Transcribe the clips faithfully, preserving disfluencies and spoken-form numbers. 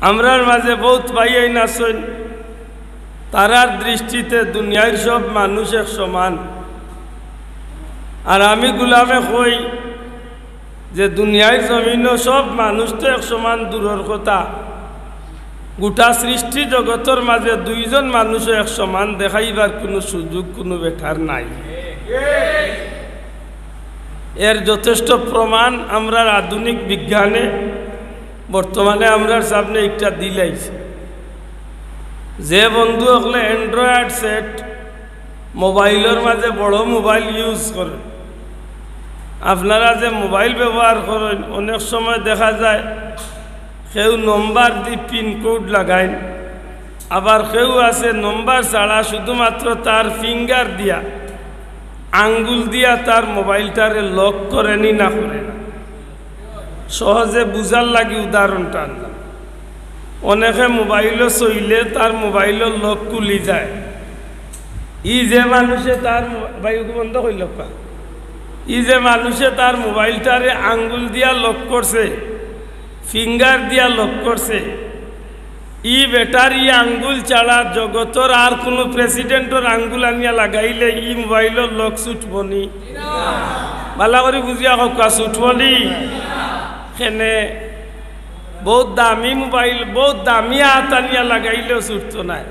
আমরার মাঝে বউত ভাইয়াইন আছইন, তারার দৃষ্টিতে দুনিয়ার সব মানুষ এক সমান। আর আমি গুলামে কই যে দুনিয়ার জমিনো সব মানুষ তো এক সমান দূরর কথা, গোটা সৃষ্টি জগতর মাঝে দুইজন মানুষও এক সমান দেখাইবার কুনু সুযোগ কুনু বেটার নাই। এর যথেষ্ট প্রমাণ আমরার আধুনিক বিজ্ঞানে বর্তমানে আমরার সামনে একটা দিলাইছে। যে বন্ধু অকলে Android set মোবাইলর মাঝে বড় মোবাইল use করে, আপনারা যে মোবাইল ব্যবহার করেন, অনেক সময় দেখা যায় কেউ নম্বর দি পিন কোড লাগাইন, আবার কেউ আছে নম্বর ছাড়া শুধুমাত্র তার ফিঙ্গার দিয়া, আঙ্গুল দিয়া তার মোবাইলটারে লক করেনি না করে না। সহজে বুঝার লাগি উদাহরণটা আনলাম। অনেকে মোবাইলও ছইলে তার মোবাইলর লক খুলি যায়। ই যে মানুষে তার মো-, ভাই, ওকে বন্ধ করল কা? ই যে মানুষে তার মোবাইলটারে আঙ্গুল দিয়া লক করছে, ফিঙ্গার দিয়া লক করছে, ই বেটার ই আঙ্গুল ছাড়া জগতর আর কুনু প্রেসিডেন্টর আঙ্গুল আনিয়া লাগাইলে ই মোবাইলর লক ছুটবনি? ভালা করি বুঝিয়া কউক্কা, ছুটবনি? কেনে? বউত দামি মোবাইল, বউত দামি আত আনিয়া লাগাইলেও ছুটতো নায়।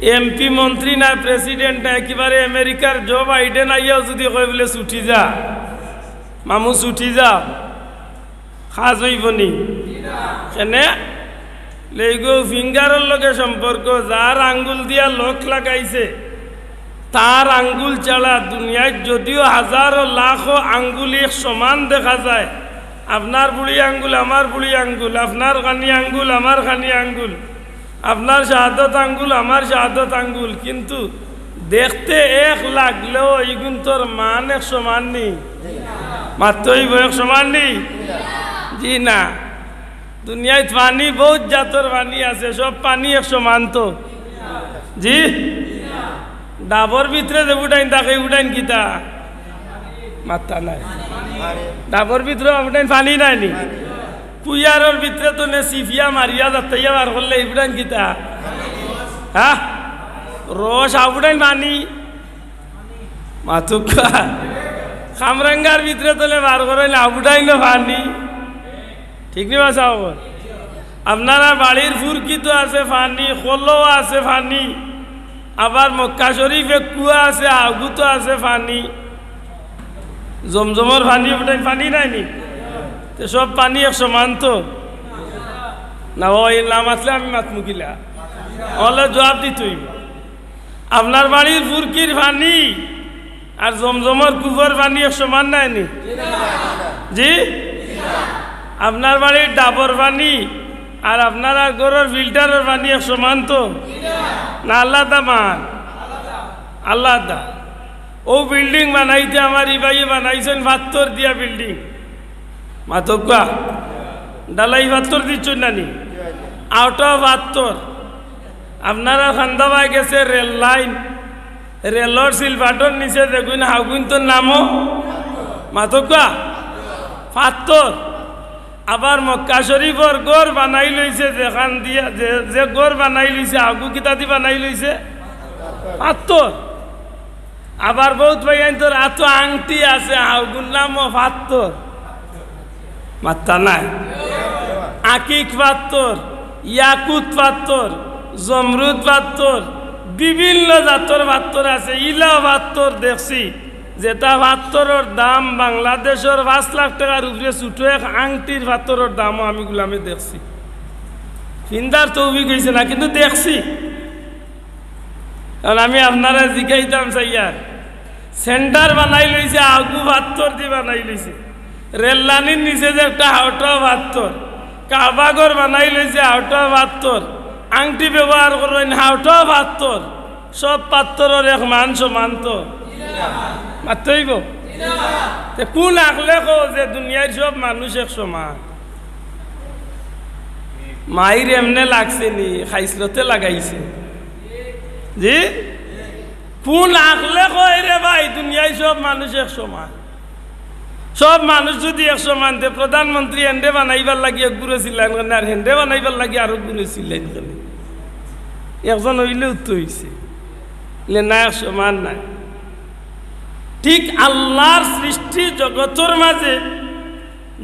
এমপি মন্ত্রী নায়, প্রেসিডেন্ট নায়, একেবারে আমেরিকার জো বাইডেন আইয়াও যদি কয় বুলে, "ছুটি যা মামু, ছুটি যা", কাজ অইবনি? কেনে? লেইগো ফিঙ্গারর লগে সম্পর্ক, যার আঙ্গুল দিয়া লক লাগাইছে, তার আঙ্গুল ছাড়া দুনিয়াত যদিও হাজারো লাখো আঙ্গুল এক সমান দেখা যায়, আপনার বুড়ি আঙ্গুল, আমার বুড়ি আঙ্গুল, আপনার কানি আঙ্গুল, আমার কানি আঙ্গুল, আপনার শাহাদত আঙ্গুল, আমার শাহাদত আঙ্গুল, কিন্তু দেখতে এক লাগলেও ইগুন্তর মান এক সমান নি? মাততে অইবো, এক সমান নি? জি না। দুনিয়াত পানি, বউত জাতর পানি আছে, সব পানি এক সমান তো? জি? ডাবর ভিতরে যে উঠাইন থাকে, উঠাইন কিতা? মাত্তা নাই। ডাবর ভিতরে উঠাইন পানি নাই নি? কুয়ারর ভিতরে তো নে সিফিয়া মারিয়া যাত্তাইয়া বার করলে উঠাইন কিতা? হ্যাঁ? রস আউটাইন পানি। মাতুক্কা। খামরাঙ্গার ভিতরে তো নে বার করাইলে আউটাইন পানি। ঠিক নি বা সাব? আপনারা বাড়ির ফুরকিত আছে পানি, কলও আছে পানি, আবার মক্কা শরীফে কুয়া আছে, আগুতো আছে পানি। জমজমর পানি, ওটাই পানি নাই নি? তে সব পানি এক সমান তো? না, ওই না মাতলে আমি মাতমু কিলা? অইলে জুয়াপ দিতে অইবো। আপনার বাড়ির ফুরকির পানি আর জমজমর কুফর পানি এক সমান নায় নি? জি? আপনার বাড়ির ডাবর পানি আর আপনার আর ঘরর ফিল্টারর পানি এক সমান তো? না আলাদা মান? আলাদা। অউ বিল্ডিং বানাইতে আমার ই ভাইয়ে বানাইছইন পাত্থর দিয়া বিল্ডিং। মাতউক্কা। ঢালাই পাত্থর দিছইন না নি? আউটা পাত্থর। আপনারা খান্দাবায় গেছে রেল লাইন, রেলর সিলভাটর নিচে যেগুইন হাউগুইন তো নামও মাতউক্কা পাত্থর। আবার মক্কা শরীফর ঘর বানাই লইছে যেখান দিয়া, যে, যে ঘর বানাই লইছে, হাগু কিতা দি বানাই লইছে? পাত্থর। আবার বউত ভাইয়াইন্তর আতো আংটি আছে, হাগুর নামও পাত্থর। মাত্তা নাই। আকিক পাত্থর, ইয়াকুত পাত্থর, জমরুদ পাত্থর, বিভিন্ন জাতর পাত্থর আছে। ইলা পাত্থর দেখছি, যেটা পাত্থরর দাম বাংলাদেশর পাঁচ লাখ টেকার উপরে, ছোট এক আংটির পাত্থরর দামও আমি গুলামে দেখছি। ফিন্দার তৌফিক অইছে না, কিন্তু দেখছি। কারণ আমি আপনারে জিগাইতাম চাইয়ার, সেন্টার বানাই লইছে, আগু পাত্থর দি বানাই লইছে। রেল লাইনর নিচে যে একটা হাউটা পাত্থর, কাবাঘর বানাই লইছে হাউটা পাত্থর, আংটি ব্যবহার করইন হাউটা পাত্থর, সব পাত্থরর এক মান সমান তো? মাততে অইবো। তে কুন আখলে কও যে দুনিয়ার সব মানুষ এক সমান? মাইর এমনে লাগছে নি, খাইছলতে লাগাইছে? জি? কুন আখলে কয় রে ভাই, দুনিয়ার সব মানুষ এক সমান? সব মানুষ যদি এক সমান, তে প্রধানমন্ত্রী এনরে বানাইবার লাগি এক গুরু চিল্লাইন কেনে, আর হেনরে বানাইবার লাগি আরো গুরু চিল্লাইন কেনে? একজন অইলেউ তো অইছে, লে না, এক সমান নায়। ঠিক আল্লার সৃষ্টি জগতর মাঝে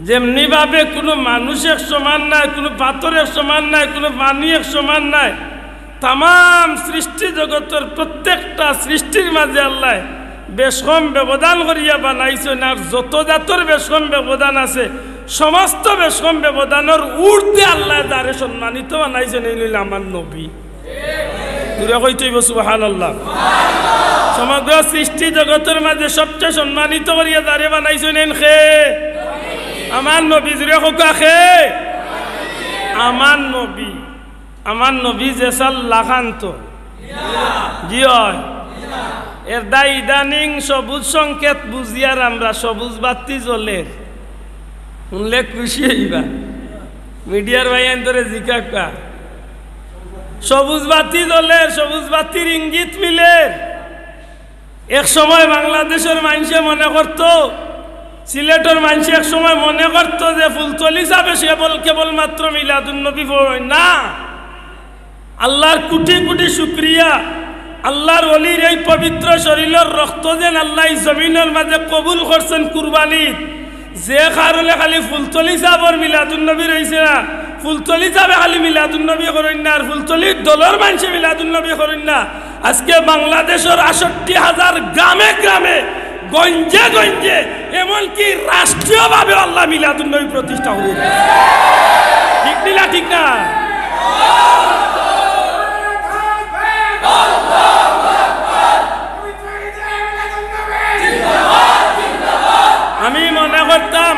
যেমনি ভাবে কুনু মানুষ এক সমান নায়, কুনু পাথর এক সমান নায়, কুনু পানি এক সমান নায়, তামাম সৃষ্টি জগতর প্রত্যেকটা সৃষ্টির মাঝে আল্লায় বেশকম ব্যবধান করিয়া বানাইছইন। আর যত জাতর বেশকম ব্যবধান আছে, সমস্ত বেশকম ব্যবধানর ঊর্ধ্বে আল্লায় যারে সম্মানিত বানাইছইন, এইন অইলা আমার নবী। জুরে কইতে অইবো সুবহানাল্লাহ। সমগ্র সৃষ্টি জগতর মাঝে সবচেয়ে সম্মানিত করিয়া যারে বানাইছইন, এইন কে? আমার নবী। জুরে কউক্কা, কে? আমার নবী। আমার নবী যেসার লাখান তো। জি অয়। এরদায় ইদানিং সবুজ সংকেত বুঝিয়ার আমরা সবুজ বাতি জ্বলের। হুনলে খুশি অইবা। মিডিয়ার ভাইয়াইন্তরে জিকাউক্কা। সবুজ বাতি জ্বলের, সবুজ বাতির ইঙ্গিত মিলের। এক সময় বাংলাদেশর মাইনষে মনে করতো, সিলেটর মাইনষে এক সময় মনে করতো যে ফুলতলি ছাবে কেবল, কেবলমাত্র মিলাদুন্নবী পড়ইন না। আল্লার কুটি কুটি শুকরিয়া, আল্লার অলির এই পবিত্র শরীলর রক্ত যেন আল্লায় ই জমিনর মাঝে কবুল করছইন কুরবানিত। যে কারণে খালি ফুলতলি ছাবর মিলাদুন্নবী রইছে না, ফুলতলি ছাবে খালি মিলাদুন্নবী করইন না, আর ফুলতলির দলর মাইনষে মিলাদুন্নবী করইন না। আজকে বাংলাদেশর আটষট্টি হাজার গ্রামে গ্রামে, গঞ্জে গঞ্জে, এমনকি রাষ্ট্রীয়ভাবে আল্লায় মিলাদুন্নবী প্রতিষ্ঠা করি দিছে। ঠিক নি না, ঠিক না? আমি মনে করতাম,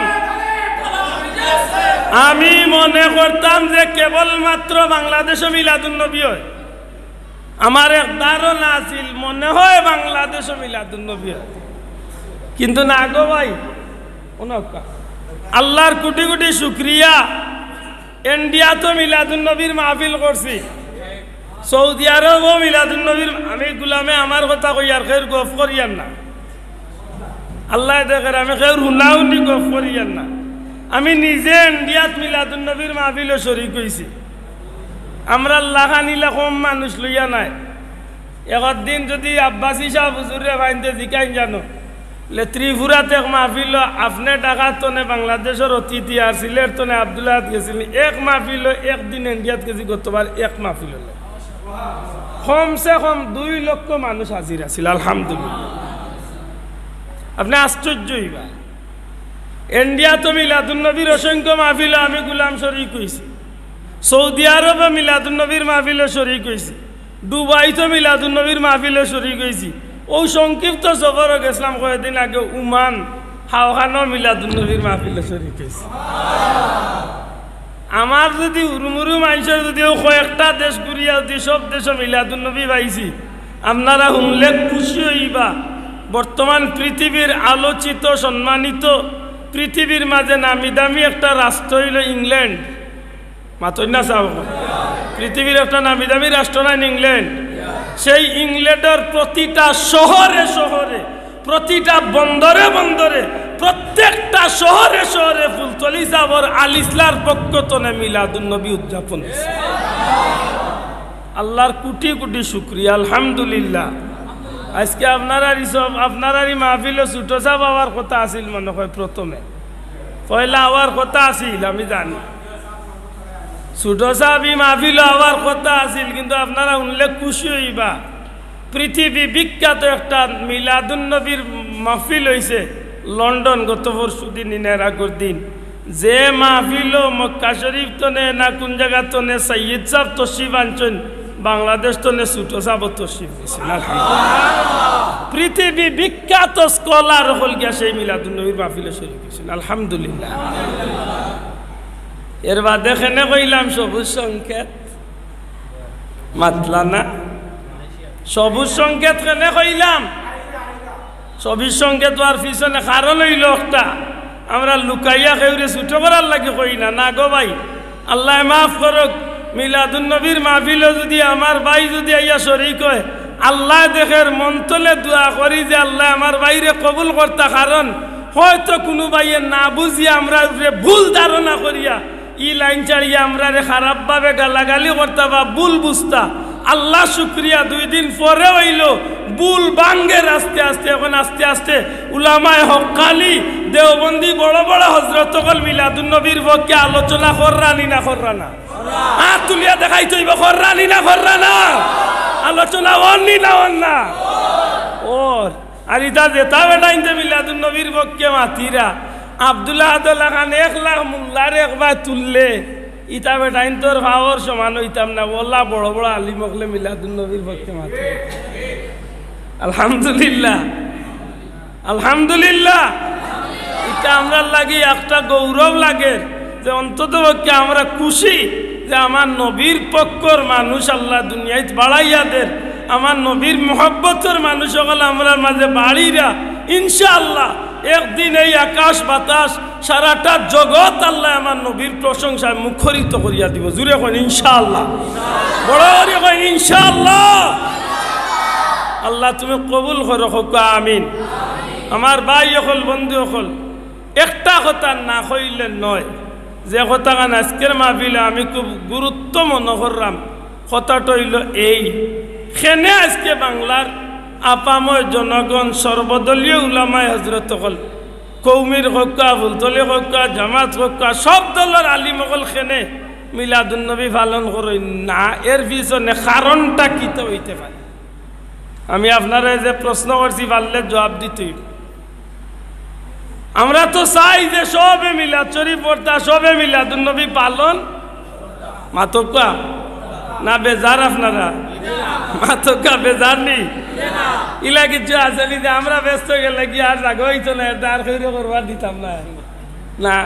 আমি মনে করতাম যে কেবলমাত্র বাংলাদেশো মিলাদুন্নবী অয়। আমার এক ধারণা আছিল, মনে হয় বাংলাদেশো মিলাদুন্নবী অয়, কিন্তু না গো ভাই, অনো আউক্কা। আল্লার কুটি কুটি শুকরিয়া, ইন্ডিয়াত মিলাদুন্নবীর মাহফিল করছি, সৌদি আরবো মিলাদুন্নবীর, আমি গুলামে আমার কথা কইয়ার, কেউর গফ করিয়ার না। আল্লায় দেখের, আমি কেউর হুনাহুনি গফ করিয়ার না। আমি নিজে ইন্ডিয়াত মিলাদুন্নবীর মাহফিলো শরিক অইছি। আমরার লাখান ইলা কম মানুষ লইয়া নায়। একদিন যুদি আব্বাসী সাব হুজুররে পাইন তে জিকাইন জানো, লে ত্রিপুরাত এক মাহফিলো আপনে ঢাকার তনে বাংলাদেশর অতিথি আর সিলেট তনে আব্দুল আহাদ গেছিলা নি, এক মাহফিলো একদিন ইন্ডিয়াত গেছি গতবার এক মাহফিলো। কমসে কম দুই লক্ষ মানুষ হাজির আছিল, আলহামদুলিল্লাহ। আপনে আশ্চর্য অইবা। ইন্ডিয়াত মিলাদুন্নবীর অসংখ্য মাহফিলো আমি গুলাম শরিক অইছি, সৌদি আরবো মিলাদুন্নবীর মাহফিলো শরিক অইছি, দুবাইত মিলাদুন্নবীর মাহফিলো শরিক অইছি। অউ সংক্ষিপ্ত সফরো গেছলাম কয়দিন আগে উমান, অউখানো মিলাদুন্নবীর মাহফিলো শরিক অইছি। আমার যুদি হুরুমুরু মাইনষর যুদি অউ কয়েকটা দেশ ঘুরিয়া যুদি সব দেশো মিলাদুন্নবী পাইছি, আপনারা হুনলে খুশি অইবা। বর্তমান পৃথিবীর আলোচিত, সম্মানিত, পৃথিবীর মাঝে নামিদামি একটা রাষ্ট্র অইলো ইংল্যান্ড। মাতইন না সাব? পৃথিবীর একটা নামিদামি রাষ্ট্র নায়নি ইংল্যান্ড? সেই ইংল্যান্ডর প্রতিটা শহরে শহরে, প্রতিটা বন্দরে বন্দরে, প্রত্যেকটা শহরে শহরে ফুলতলি ছাবর আলিছলার পক্ষ তনে মিলাদুন্নবী উদযাপন অইছে। আল্লার কুটি কুটি শুকরিয়া, আলহামদুলিল্লাহ। আজকে আপনারার ই সব, আপনারার ই মাহফিলো ছুটো ছাব আওয়ার কথা আছিল মনে হয় প্রথমে, পয়লা আওয়ার কথা আছিল, আমি জানি। ছুটো ছাব ই মাহফিলো আওয়ার কথা আছিল, কিন্তু আপনারা হুনলে খুশি অইবা। পৃথিবী বিখ্যাত একটা মিলাদুন্নবীর মাহফিল অইছে লন্ডন গত পরশু দিন, ইনার আগর দিন। যে মাহফিলো মক্কা শরিফ তনে না কুন জাগা তনে সাইয়্যিদ ছাব তশরিফ আনছইন, বাংলাদেশ তনে ছুটো ছাবও তশরিফ নিছইন। আলহামদুলিল্লাহ। পৃথিবী বিখ্যাত স্কলার অকল গিয়া সেই মিলাদুন্নবীর মাহফিলো শরিক অইছইন। আলহামদুলিল্লাহ। এর বাদে কেনে কইলাম সবুজ সংকেত? মাতলা না? সবুজ সংকেত কেনে কইলাম? সবুজ সংকেত অওয়ার পিছনে কারণ অইলো একটা, আমরা লুকাইয়া কেউরে ছুটো করার লাগি কই না। না গো ভাই, আল্লায় মাফ করউক, মিলাদুন্নবীর মাহফিলো যুদি আমার ভাই যুদি আইয়া শরিক অয়, আল্লায় দেখের, মন তনে দোয়া করি যে আল্লায় আমার ভাইরে কবুল করতা, কারণ হয়তো কুনু ভাইয়ে না বুঝিয়া আমরার উপরে ভুল ধারণা করিয়া ই লাইন ছাড়িয়া আমরারে খারাপভাবে গালাগালি করতা বা ভুল বুঝতা। আল্লাহ শুক্রিয়া, দুই দিন পরে অইলো, ভুল ভাঙ্গের আস্তে আস্তে। এখন আস্তে আস্তে উলামায়ে হক্কানি, দেওবন্দি বড় বড় হজরত অকল মিলাদুন নবীর পক্ষে আলোচনা কররা নি না কররা না? আত তুলিয়া দেখাইতে অইবো, কররা নি না কররা না? আলোচনা অর নি না অর না? অর। আর ইতা যেতা বেটাইন্তে মিলাদুন নবীর পক্ষে মাতিরা, আব্দুল আহাদ অকল লাখান এক লাখ মোল্লারে একবার তুললে, ইতা বেটাইন্তর পাওর সমান অইতাম না। অলা বড় বড় আলিম অকলে মিলাদুন নবীর পক্ষে মাতিরা। আলহামদুলিল্লাহ, আলহামদুলিল্লাহ। ইটা আমরার লাগি একটা গৌরব লাগে যে অন্তত পক্ষে আমরা খুশি যে আমার নবীর পক্ষর মানুষ আল্লায় দুনিয়াত বাড়াইয়া দের, আমার নবীর মহব্বতর মানুষ অকল আমরার মাঝে বাড়িরা। ইনশাআল্লাহ, একদিন এই আকাশ বাতাস, সারাটা জগৎ আল্লায় আমার নবীর প্রশংসায় মুখরিত করিয়া দিবো। জুরে কইন ইনশাআল্লাহ, বড় করি কইন ইনশাআল্লাহ। আল্লাহ তুমি কবুল করো, কউক্কা আমিন। আমার ভাই অকল, বন্ধু অকল, একটা কথা না কইলে নয়, যে কথাখান আইজকের মাহফিলো আমি খুব গুরুত্ব মনো কররাম। কথাটা অইলো এই, কেনে আইজকে বাংলার আপামর জনগণ, সর্বদলীয় উলামায়ে হজরত অকল, কওমির কউক্কা, ফুলতলি কউক্কা, জামাত কউক্কা, সব দলর আলিম অকল কেনে মিলাদুন নবী পালন করইন না, এর পিছনে কারণটা কিতা অইতে পারে? আমি আপনারে যে প্রশ্ন করছি, পারলে জুয়াব দিতে অইবো। আমরা তো চাই যে সবে মিলাদ শরীফ পড়তা, সবে মিলাদুন নবী পালন। মাতউক্কা না বেজার আপনারা? মাতউক্কা, বেজার নি? ইলা কিচ্ছু আছে নি যে আমরা ব্যস্ত গেলে কি আর জাগা অইতো না, এরদার খৈরে করবার দিতাম না। না,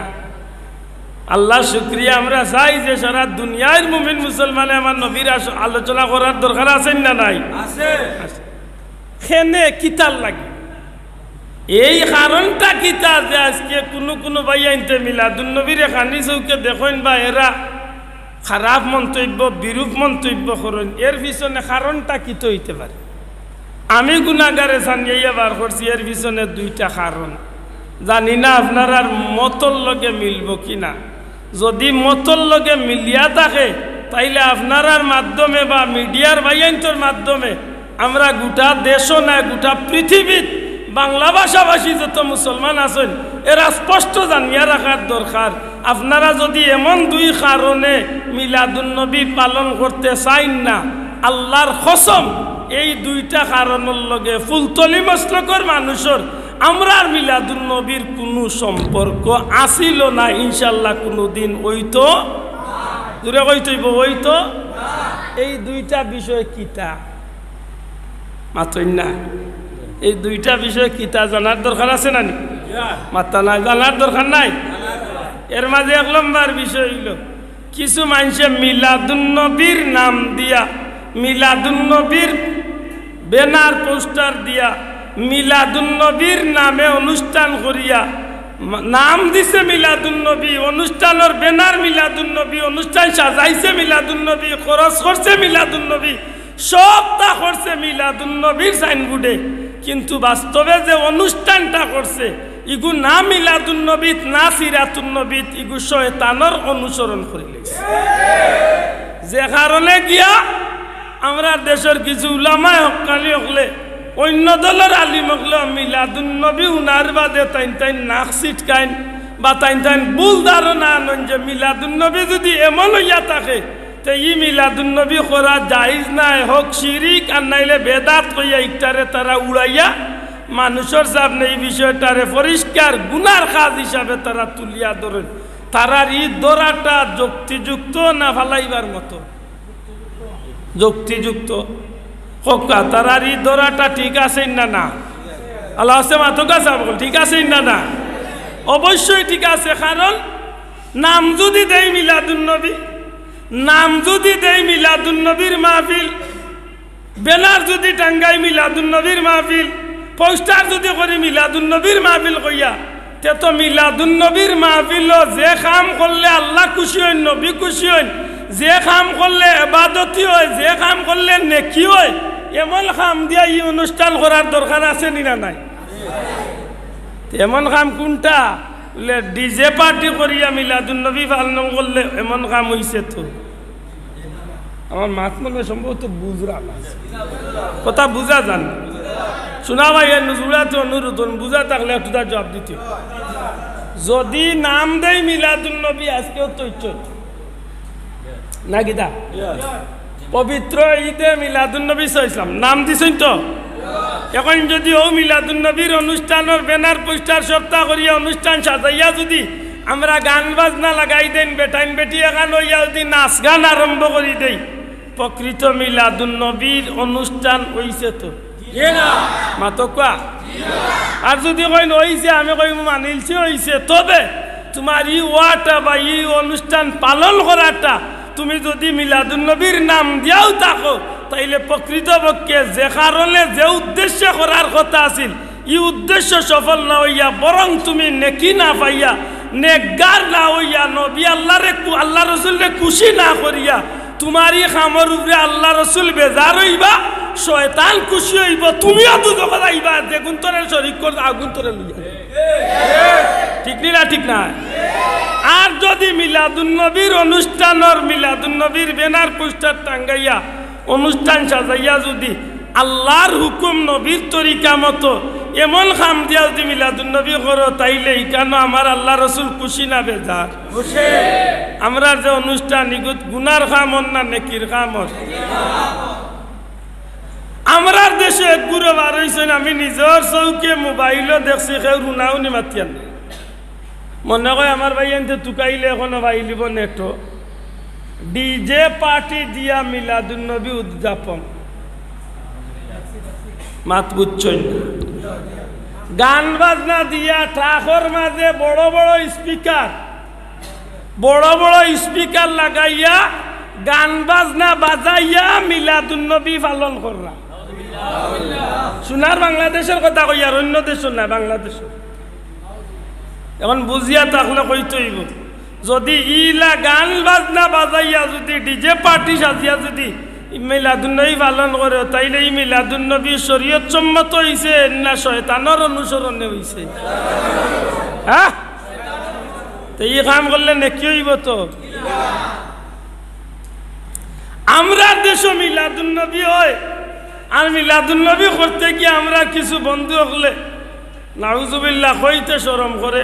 আল্লাহ শুক্রিয়া, আমরা চাই যে সারা দুনিয়ার মুমিন মুসলমানে আমার নবীর আস-, আলোচনা করার দরকার আছে না নাই? আছে। আছে। কেনে কিতার লাগি? এই কারণটা কিতা যে আইজকে কুনু কুনু ভাইয়াইন্তে মিলাদুন নবীরে খানি চউখে দেখইন বা এরা খারাপ মন্তব্য, বিরূপ মন্তব্য করইন, এর পিছনে কারণটা কিতা অইতে পারে? আমি গুনাগারে ছানিয়াইয়া বার করছি, এর পিছনে দুইটা কারণ। জানি না আপনারার মতর লগে মিলবো কি না। যদি মতর লগে মিলিয়া থাকে, তাইলে আপনারার মাধ্যমে বা মিডিয়ার ভাইয়াইন্তর মাধ্যমে আমরা গুটা দেশো নায়, গুটা পৃথিবীত বাংলা ভাষাভাষী যত মুসলমান আছইন, এরা স্পষ্ট জানিয়া রাখার দরকার। আপনারা যদি এমন দুই কারণে মিলাদুন নবী পালন করতে চাইন না, আল্লাহর কসম, এই দুইটা কারণর লগে ফুলতলি মসলকর মানুষর আমরার মিলাদুন নবীর কুনু সম্পর্ক আছিল না, ইনশাআল্লাহ কুনুদিন অইতো, জুরে কইতে অইবো, অইতো। এই দুইটা বিষয় কিতা? মাতইন না। এই দুইটা বিষয় কিতা জানার দরকার আছে না নি? মাতরা না, জানার দরকার নাই? এর মাঝে এক নম্বর বিষয় অইলো, কিছু মানষে মিলাদুন নবীর নাম দিয়া, মিলাদুন নবীর ব্যানার পোস্টার দিয়া, মিলাদুন নবীর নামে অনুষ্ঠান করিয়া, মা-, নাম দিছে মিলাদুন নবী, অনুষ্ঠানর ব্যানার মিলাদুন নবী, অনুষ্ঠান সাজাইছে মিলাদুন নবী, খরচ করছে মিলাদুন নবী, সবতা করছে মিলাদুন নবীর সাইনবোর্ডে, কিন্তু বাস্তবে যে অনুষ্ঠানটা করছে, ইগু না মিলাদুন নবীত, না সিরাতুন নবীত, ইগু শয়তানর অনুসরণ করি লাইছে। যে কারণে গিয়া আমরার দেশর কিছু উলামায়ে হক্কানি অকলে, অইন্য দলর আলিম অকলে মিলাদুন নবী হুনার বাদে তাইন তাইন নাক ছিটকাইন বা তাইন তাইন ভুল ধারণা আনইন যে মিলাদুন নবী যুদি এমন অইয়া থাকে, তে ই মিলাদুন নবী করা জায়েজ নায়, হক শিরিক আর নাইলে বেদাত কইয়া ইকটারে তারা উড়াইয়া মানুষর সামনে ই বিষয়টারে পরিষ্কার গুনার কাজ হিসাবে তারা তুলিয়া ধরইন। তারার ই ধরাটা যুক্তিযুক্ত না ফালাইবার মতো? যুক্তিযুক্ত। কউক্কা, তারার ই ধরাটা ঠিক আছে না না? আল্লাহ আছে মাতউক্কা সাব অকল, ঠিক আছে না না? অবশ্যই ঠিক আছে, কারণ নাম যুদি দেই মিলাদুন নবী, নাম যুদি দেই মিলাদুন নবীর মাহফিল, ব্যানার যুদি টাঙ্গাই মিলাদুন নবীর মাহফিল, পোস্টার যুদি করি মিলাদুন নবীর মাহফিল কইয়া, তে তো মিলাদুন নবীর মাহফিলো যে কাম করলে আল্লাহ খুশি অইন, নবী খুশি অইন, যে কাম করলে ইবাদতি অয়, যে কাম করলে নেকি অয়, এমন কাম দিয়া ই অনুষ্ঠান করার দরকার আছে নি না নাই? এমন কাম কুনটা? বুলে, ডিজে পার্টি করিয়া মিলাদুন নবী পালন করলে এমন কাম অইছে তো। আমার মাত মনে সম্ভবত বুঝরা না। কথা বুঝা যার না? শুনা ভাই, এর নজুরাতে অনুরোধ করুন, বুঝা থাকলে একটু তার জবাব দিতে। যদি নাম দেই মিলাদুন নবী, আজকেও তো ইচ্ছুক না কিতা? পবিত্র ঈদে মিলাদুন নবী সাল্লাল্লাহু আলাইহি ওয়াসাল্লাম নাম দিছইন তো। এখন যদি অউ মিলাদুন নবীর অনুষ্ঠানর ব্যানার পোস্টার সবতা করিয়া অনুষ্ঠান সাজাইয়া যদি আমরা গান বাজনা লাগাই দেইন, বেটাইন বেটি এখান অইয়া যদি নাচ গান আরম্ভ করি দেই, প্রকৃত মিলাদুন নবীর অনুষ্ঠান অইছে তো? মাতউক্কা। আর যদি কইন অইছে, আমি কইমু মানিলছি অইছে, তবে তুমার ই ওয়াটা বা ই অনুষ্ঠান পালন করাটা তুমি যদি মিলাদুন নবীর নাম দিয়াও থাকো, তাইলে প্রকৃতপক্ষে যে কারণে, যে উদ্দেশ্যে করার কথা আছিল, ই উদ্দেশ্য সফল না অইয়া বরং তুমি নেকি না পাইয়া, নেককার না অইয়া, নবী আল্লাহরে খু-, আল্লাহ রসুলরে খুশি না করিয়া, তুমার ই কামর উপরে আল্লাহ রসুল বেজার অইবা, শয়তান খুশি অইবো, তুমিও দুজখো যাইবা, যেগুন তরে শরিক কর, অগুন তরে লইয়া। ঠিক নি না? ঠিক না? আর যদি মিলাদুন নবীর অনুষ্ঠানর, মিলাদুন নবীর ব্যানার পোস্টার টাঙ্গাইয়া, অনুষ্ঠান সাজাইয়া যদি আল্লাহর হুকুম নবীর তরিকা মতো এমন কাম দিয়া যদি মিলাদুন নবী করো, তাইলে ইখানো আমার আল্লাহ রসুল খুশি না বেজার? খুশি। আমরার যে অনুষ্ঠান, ইগুত গুনার কাম অর না নেকির কাম অর? আমরার দেশো এক গুরু বার অইছইন, আমি নিজর চউখে মোবাইলো দেখছি, কেউ রুনাউনি মাতিয়ার না। মনে কয় আমার ভাইয়াইন্তে তুকাইলে এখনো পাইলিবো নেটো। ডিজে পার্টি দিয়া মিলাদুন নবী উদযাপন। মাত বুঝছইন না? গান বাজনা দিয়া ট্রাকর মাঝে বড় বড় স্পিকার, বড় বড় স্পিকার লাগাইয়া গান বাজনা বাজাইয়া মিলাদুন নবী পালন কররা। সোনার বাংলাদেশর কথা কইয়ার, অন্য দেশর না, বাংলাদেশর। এখন বুঝিয়া থাকলে কইতে অইবো, যদি ইলা গান বাজনা বাজাইয়া যদি ডিজে পার্টি সাজিয়া যদি মিলাদুন নবী পালন করে, তাইলে ই মিলাদুন নবী শরীয়ত সম্মত অইছে না শয়তানর অনুসরণে অইছে? হ্যাঁ? তে ই কাম করলে নেকি অইবো তো? আমরার দেশো মিলাদুন নবী অয়, আর মিলাদুন নবী করতে গিয়া আমরার কিছু বন্ধু অকলে, নাউজুবিল্লাহ, কইতে শরম করে,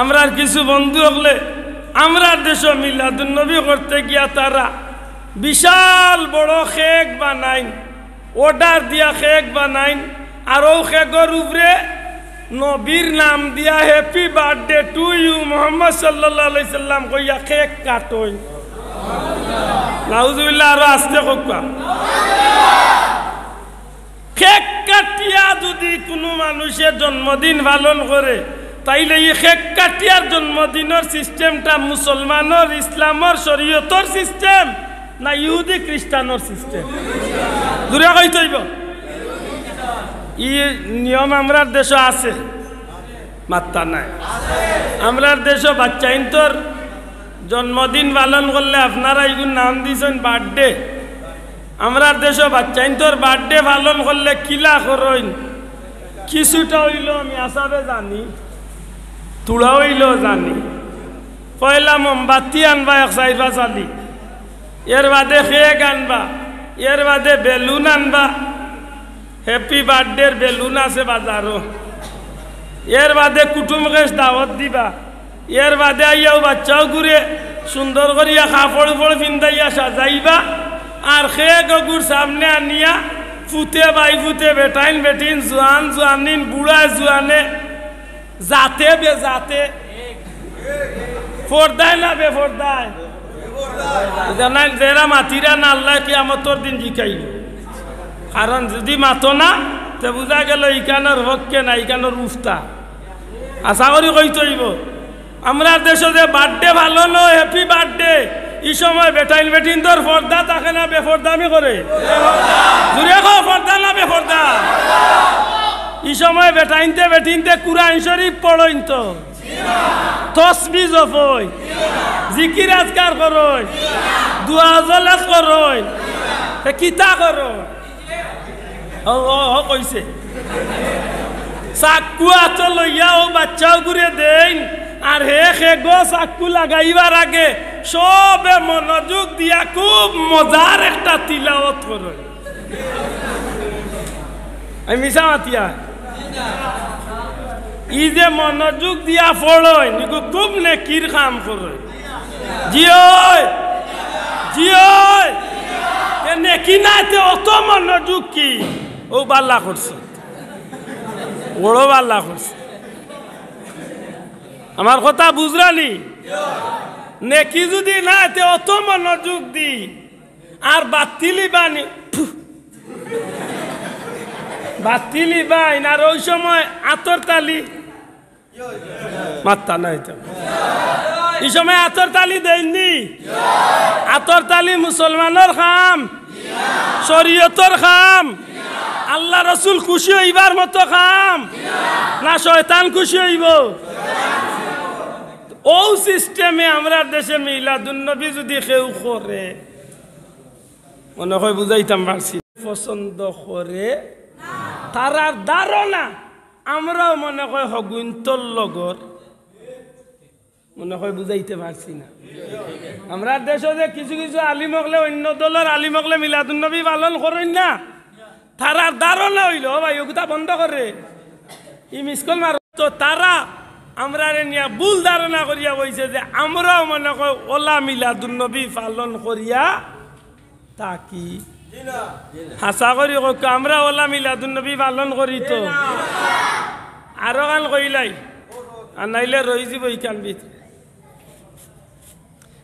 আমরার কিছু বন্ধু অকলে আমরার দেশো মিলাদুন নবী করতে গিয়া তারা বিশাল বড় কেক বানাইন, অর্ডার দিয়া কেক বানাইন, আর অউ কেকর উপরে নবীর নাম দিয়া "Happy birthday to you Mohammad সাল্লাল্লাহু আলাইহি সাল্লাম" কইয়া কেক কাটইন। নাউজুবিল্লাহ, আরো আস্তে কউক্কা। কেক কাটিয়া যদি কুনু মানুষে জন্মদিন পালন করে, তাইলে ই কেক কাটিয়ার জন্মদিনর সিস্টেমটা মুসলমানর, ইসলামর, শরীয়তর সিস্টেম না ইহুদি খ্রিস্টানর সিস্টেম? জুরে কইতে অইবো। ই নিয়ম আমরার দেশো আছে, মাত্তা নাই। আমরার দেশো বাচ্চাইন্তর জন্মদিন পালন করলে আপনারা ইগুর নাম দিছইন বার্থডে। আমরার দেশো বাচ্চাইন্তর বার্থডে পালন করলে কিলা করইন, কিছুটা অইলো আমি আসাবে জানি, তুড়া অইলো জানি। পয়লা মোমবাতি আনবা এক চাইর পাঁচ আলি, এর বাদে কেক আনবা, এর বাদে বেলুন আনবা, হ্যাপি বার্থডের বেলুন আছে বাজারো, এর বাদে কুটুম কেশ দাওয়াত দিবা, এর বাদে আইয়াও বাচ্চাও ঘুরে সুন্দর করিয়া কাপড় উপড় পিন্দাইয়া সাজাইবা, আর কেক অগুর সামনে আনিয়া ফুতে বাই ফুতে, বেটাইন বেটিন, জোয়ান জোয়ানিন, বুড়া জোয়ানে, যাতে বে যাতে, পর্দায় না বে পর্দায়, জানাই যেরা মাতিরা না আল্লাহ কিয়ামতর দিন জিকাইল। কারণ যদি মাতো না, তে বুঝা গেল ইখানর হক কে না, ইখানর উফতা। আশা করি কইতে অইবো। আমরার দেশো যে বার্থডে পালন অয়, হ্যাপি বার্থডে, ই সময় বেটাইন বেটিন্তর পর্দা থাকে না, বেপর্দামি করে? জুরে কও, পর্দা না বেপর্দা? ই সময় বেটাইন্তে বেটিন্তে কুরআন শরীফ পড়ইন তো, তসবি জপইন, জিকির আজকার করইন, দোয়া জলাত করইন, তে কিতা করইন? ও, ও, ও কইছে। চাক্কু আতো লইয়া অউ বাইচ্চাগুরে দেইন, আর হে খেগো চাক্কু লাগাইবার আগে সবে মনোযোগ দিয়া খুব মজার একটা তিলাওয়াত করইন। আমি মিছা মাতিয়ার? ই যে মনোযোগ দিয়া পড়ইন, ইগু খুব নেকির কাম করইন। জি অয়, জি অয়। তে নেকি নায়, তে অত মনোযোগ কি? অউ বালা করছে, বড় বালা করছে। আমার কথা বুঝরানি? নেকি যুদি নায়, তে অত মনোযোগ দি আর বাতিলি বানি, বাতিলি বাইন, আর অউ সময় আতর তালি মাত্তা নাই তো। ই সময় আতর তালি দেইননি? আতর তালি মুসলমানর কাম, শরীয়তর কাম, আল্লার রসুল খুশি অইবার মতো কাম, না শয়তান খুশি অইবো? অউ সিস্টেমে আমরার দেশে মিলাদুন্নবী যুদি কেউ করে, মনে কয় বুঝাইতাম পারছি না। পছন্দ করে, তারার ধারণা আমরাও মনে কয় হগুইন্তর লগর, মনে কয় বুঝাইতে পারছি না। আমরার দেশো যে কিছু কিছু আলিম অকলে, অইন্য দলর আলিম অকলে মিলাদুন্নবী পালন করইন না, তারার ধারণা অইলো, "ও ভাই, অগুতা বন্ধ করে, ই মিস কল মারো।" তো তারা আমরারে নিয়া ভুল ধারণা করিয়া বইছে যে আমরাও মনে কয় অলা মিলাদুন্নবী পালন করিয়া থাকি। হাছা করি কউক্কা, আমরা অলা মিলাদুন্নবী পালন করি তো? আরো খান কইলাই, আর নাইলে রইযিবো ইখান ভিতরে।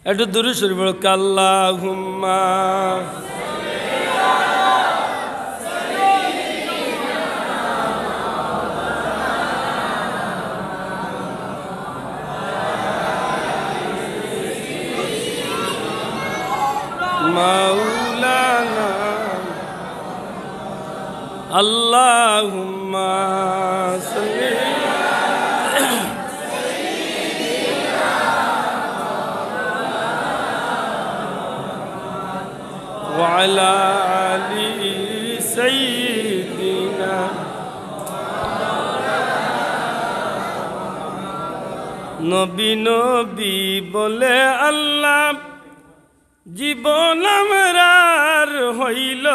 একটু দুরূদ শরীফ পড়ো, আল্লাহুম্মা। মাওলানা। আল্লাহুম্মা সাল্লি। ওয়া আলা আলি সাইয়্যিদিনা। নবী নবী বলে আল্লাহ, জীবন আমরার হইল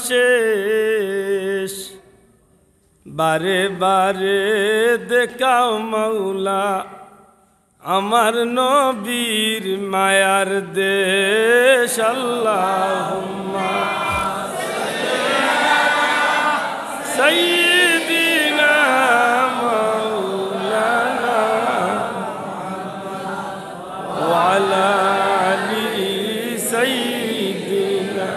শেষ। বারে বারে দেখাও মাওলা, আমার নবীর মায়ার দেশ। আল্লাহুম্মা সাইয়্যিদিনা মাওলানা ওয়া আলা আলি সাইয়্যিদিনা।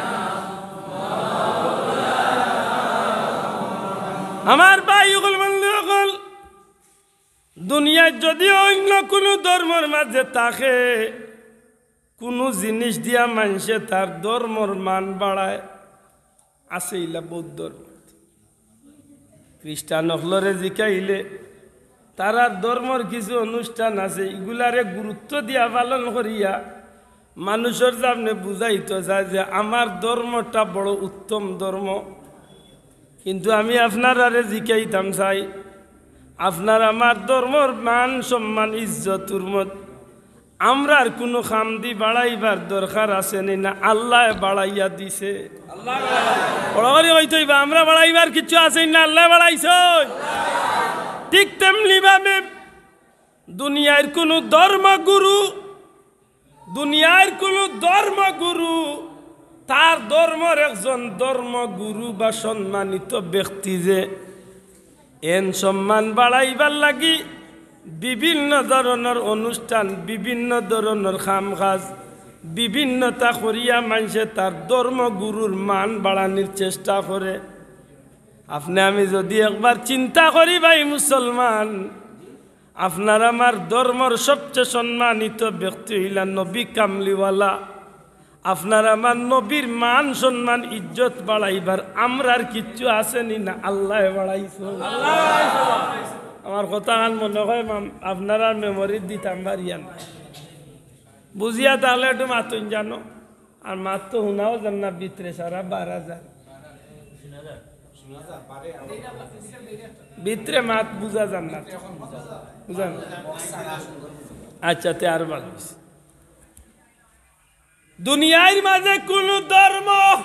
আমার ভাই অকল, বন্ধু অকল, দুনিয়াত যুদি অইন্য কুনু ধর্মর মাঝে থাকে, কুনু জিনিস দিয়া মানষে তার ধর্মর মান বাড়ায়, আছে ইলা বৌদ্ধ ধর্ম। খ্রিস্টান অকলরে জিকাইলে, তারার ধর্মর কিছু অনুষ্ঠান আছে, ইগুলারে গুরুত্ব দিয়া পালন করিয়া মানুষর সামনে বুঝাইতো চায় যে আমার ধর্মটা বড় উত্তম ধর্ম। কিন্তু আমি আপনারারে জিকাইতাম চাই, আপনার আমার ধর্মর মান সম্মান ইজ্জত হুরমত আমরার কুনু কামদি বাড়াইবার দরকার আছে নি না? আল্লায় বাড়াইয়া দিছে। বড় করি কইতে অইবা, আমরা বাড়াইবার কিচ্ছু আছে নি না? আল্লায় বাড়াইছে। ঠিক তেমনি ভাবে দুনিয়ার কুনু ধর্মগুরু, দুনিয়ার কুনু ধর্মগুরু, তার ধর্মর একজন ধর্মগুরু বা সম্মানিত ব্যক্তি যে এন সম্মান বাড়াইবার লাগি বিভিন্ন ধরনর অনুষ্ঠান, বিভিন্ন ধরনর কাম কাজ, বিভিন্নতা করিয়া মানষে তার ধর্মগুরুর মান বাড়ানির চেষ্টা করে। আপনে আমি যুদি একবার চিন্তা করি ভাই মুসলমান, আপনার আমার ধর্মর সবচে সম্মানিত ব্যক্তি অইলা নবী কামলিওয়ালা। আপনার আমার নবীর মান সম্মান ইজ্জত বাড়াইবার আমরার কিচ্ছু আছে নি না? আল্লায় বাড়াইছে। আমার কথাখান মনে কয় মাম-, আপনারার memory-ত দিতাম পারিয়ার না। বুঝিয়া থাকলে একটু মাতইন জানো, আর মাত তো হুনাও যার না, ভিতরে সারা বারা যার। ভিতরে মাত বুঝা যার না। বুঝা না? আচ্ছা, তে আরো ভালা অইছে। দুনিয়ার মাঝে কুনু ধর্ম,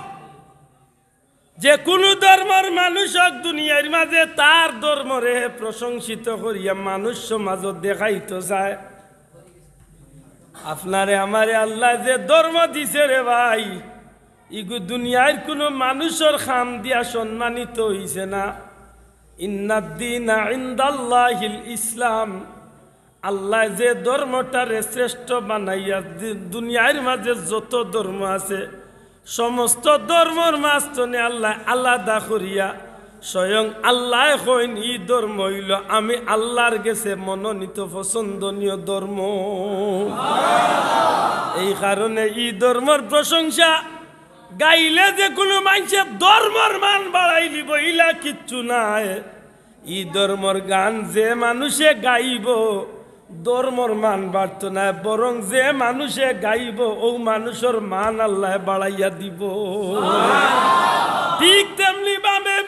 যে কুনু ধর্মর মানুষ অউক, দুনিয়ার মাঝে তার ধর্মরে প্রশংসিত করিয়া মানুষ সমাজো দেখাইতো চায়। আপনারে আমারে আল্লায় যে ধর্ম দিছে রে ভাই, ইগু দুনিয়ার কুনু মানুষর কাম দিয়া সম্মানিত অইছে না। ইন্নাদ্দীনা ইনদাল্লাহিল ইসলাম। আল্লায় যে ধর্মটারে শ্রেষ্ঠ বানাইয়া দি-, দুনিয়ার মাঝে যত ধর্ম আছে, সমস্ত ধর্মর মাঝখানে আল্লায় আলাদা করিয়া স্বয়ং আল্লায় কইন, "ই ধর্ম অইলো আমি আল্লার গেছে মনোনীত পছন্দনীয় ধর্ম।" এই কারণে ই ধর্মর প্রশংসা গাইলে যে কুনু মানষে ধর্মর মান বাড়াইলিবো, ইলা কিচ্ছু নায়। ই ধর্মর গান যে মানুষে গাইবো, ধর্মর মান বাড়তো নায়, বরং যে মানুষে গাইবো, অউ মানুষর মান আল্লায় বাড়াইয়া দিবো। ঠিক তেমনি ভাবে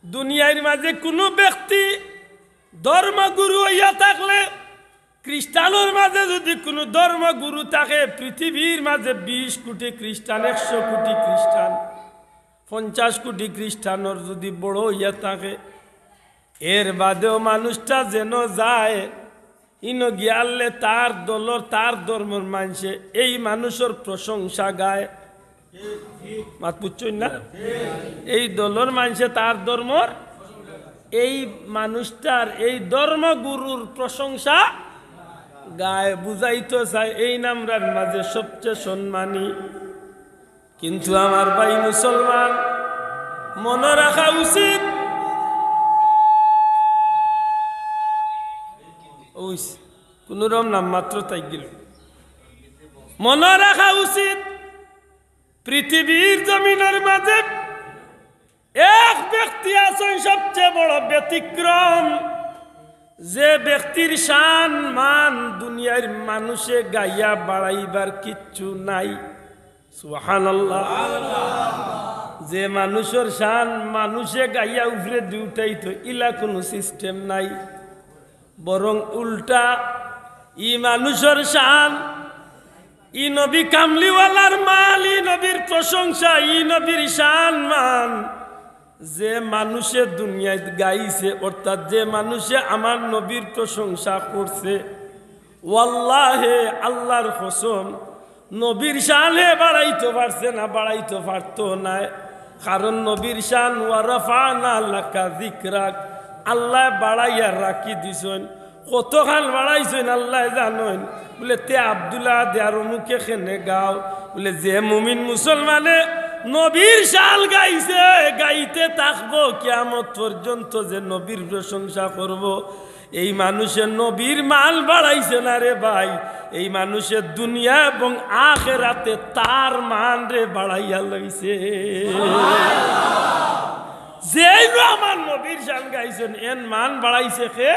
দুনিয়ার মাঝে কুনু ব্যক্তি ধর্মগুরু অইয়া থাকলে, খ্রিস্টানর মাঝে যুদি কুনু ধর্মগুরু থাকে, পৃথিবীর মাঝে বিশ কুটি খ্রিস্টান, একশো কুটি খ্রিস্টান, পঞ্চাশ কুটি খ্রিস্টানর যুদি বড় অইয়া থাকে, এর বাদেও মানুষটা যেন যায়, ইনো গিয়ালে তার দলর, তার ধর্মর মানষে এই মানুষর প্রশংসা গায়। মাত বুঝছইন না? এই দলর মানষে তার ধর্মর, এই মানুষটার, এই ধর্মগুরুর প্রশংসা গায়, বুঝাইতো চায় এই নামরার মাঝে সবচেয়ে সম্মানী। কিন্তু আমার ভাই মুসলমান, মনো রাখা উচিত, ওইস, কুনুরকম নাম মাত্র তাই গেল, মনো রাখা উচিত, পৃথিবীর জমিনর মাঝে এক ব্যক্তি আছইন সবচেয়ে বড় ব্যতিক্রম, যে ব্যক্তির শান মান দুনিয়ার মানুষে গাইয়া বাড়াইবার কিচ্ছু নাই। সুবহানাল্লাহ। যে মানুষর শান মানুষে গাইয়া উপরেদি উঠাইতো, ইলা কুনু system নাই। বরং উল্টা, ই মানুষর শান, ই নবী কামলিওয়ালার মান, ই নবীর প্রশংসা, ই নবীর শান মান, যে মানুষে দুনিয়াত গাইছে, অর্থাৎ যে মানুষে আমার নবীর প্রশংসা করছে, ওয়াল্লাহে, আল্লার কসম, নবীর শান হে বাড়াইতো পারছে না, বাড়াইতো পারতো নায়। কারণ নবীর শান, "ওয়া রাফা'না লাকা যিকরাক", আল্লায় বাড়াইয়া রাখি দিছইন। কতখান বাড়াইছইন আল্লায় জানইন। বুলে, "তে আব্দুল্লাহ দে আর অমুকে কেনে গাও।" বুলে, "যে মুমিন মুসলমানে নবীর শান গাইছে, গাইতে থাকবো কিয়ামত পর্যন্ত, যে নবীর প্রশংসা করবো, এই মানুষে নবীর মান বাড়াইছে না রে ভাই, এই মানুষে দুনিয়া এবং আখেরাতে তার মান রে বাড়াইয়া লইছে।" যেইনু আমার নবীর শান গাইছইন, এন মান বাড়াইছে কে?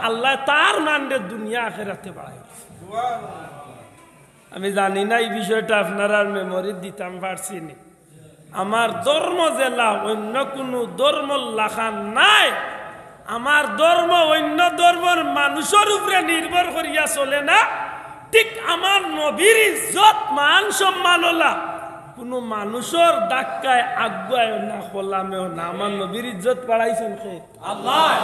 আল্লায় তার মান রে দুনিয়া আখেরাতে বাড়াইছে। আমি জানি না ই বিষয়টা আপনারার memory দিতাম পারছি নি। আমার ধর্ম যেলা অইন্য কুনু ধর্মর লাখান নায়, আমার ধর্ম অইন্য ধর্মর মানুষর উপরে নির্ভর করিয়া চলে না। ঠিক আমার নবীর ইজ্জত, মান, সম্মান অলা কুনু মানুষর ধাক্কায় আগুয়ায়ও না, কলামেও না। আমার নবীর ইজ্জত বাড়াইছইন কে? আল্লায়।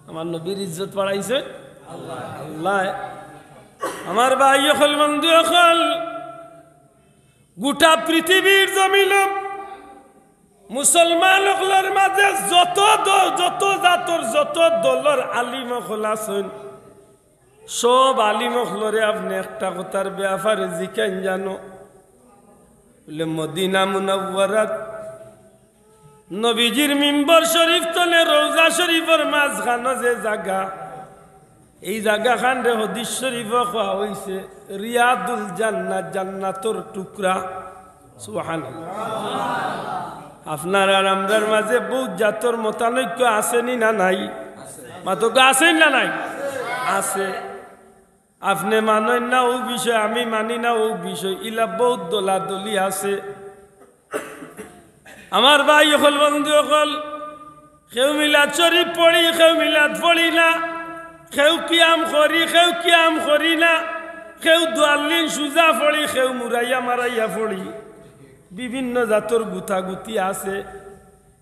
আমার নবীর ইজ্জত বাড়াইছইন আল্লায়। আমার ভাই অকল, বন্ধু অকল, গোটা পৃথিবীর জমিনো মুসলমান অকলর মাঝে যত দ-, যত জাতর, যত দলর আলিম অকল আছইন, সব আলিম অকলরে আপনে একটা কথার ব্যাপারে জিকাইন জানো? বুলে, মদিনা মুনাওয়ারাত নবীজির মিম্বর শরীফ তনে রওজা শরীফর মাঝখানো যে জাগা, এই জাগাখানরে হাদিস শরীফো কওয়া অইছে রিয়াদুল জান্নাহ, জান্নাতর টুকরা। সুবহানাল্লাহ। আপনার আর আমরার মাঝে বউত জাতর মতানৈক্য আছে নি না নাই? মাতউক্কা, আছে নি না নাই? আছে। আপনে মানইন না অউ বিষয়, আমি মানি না অউ বিষয়, ইলা বউত দলাদলি আছে। আমার ভাই অকল, বন্ধু অকল, কেউ মিলাদ শরীফ পড়ি, কেউ মিলাদ পড়ি না, কেউ কিয়াম করি, কেউ কিয়াম করি না, কেউ দুয়াল্লিন সুজা পড়ি, কেউ মুরাইয়া মারাইয়া পড়ি, বিভিন্ন জাতর গুতাগুতি আছে।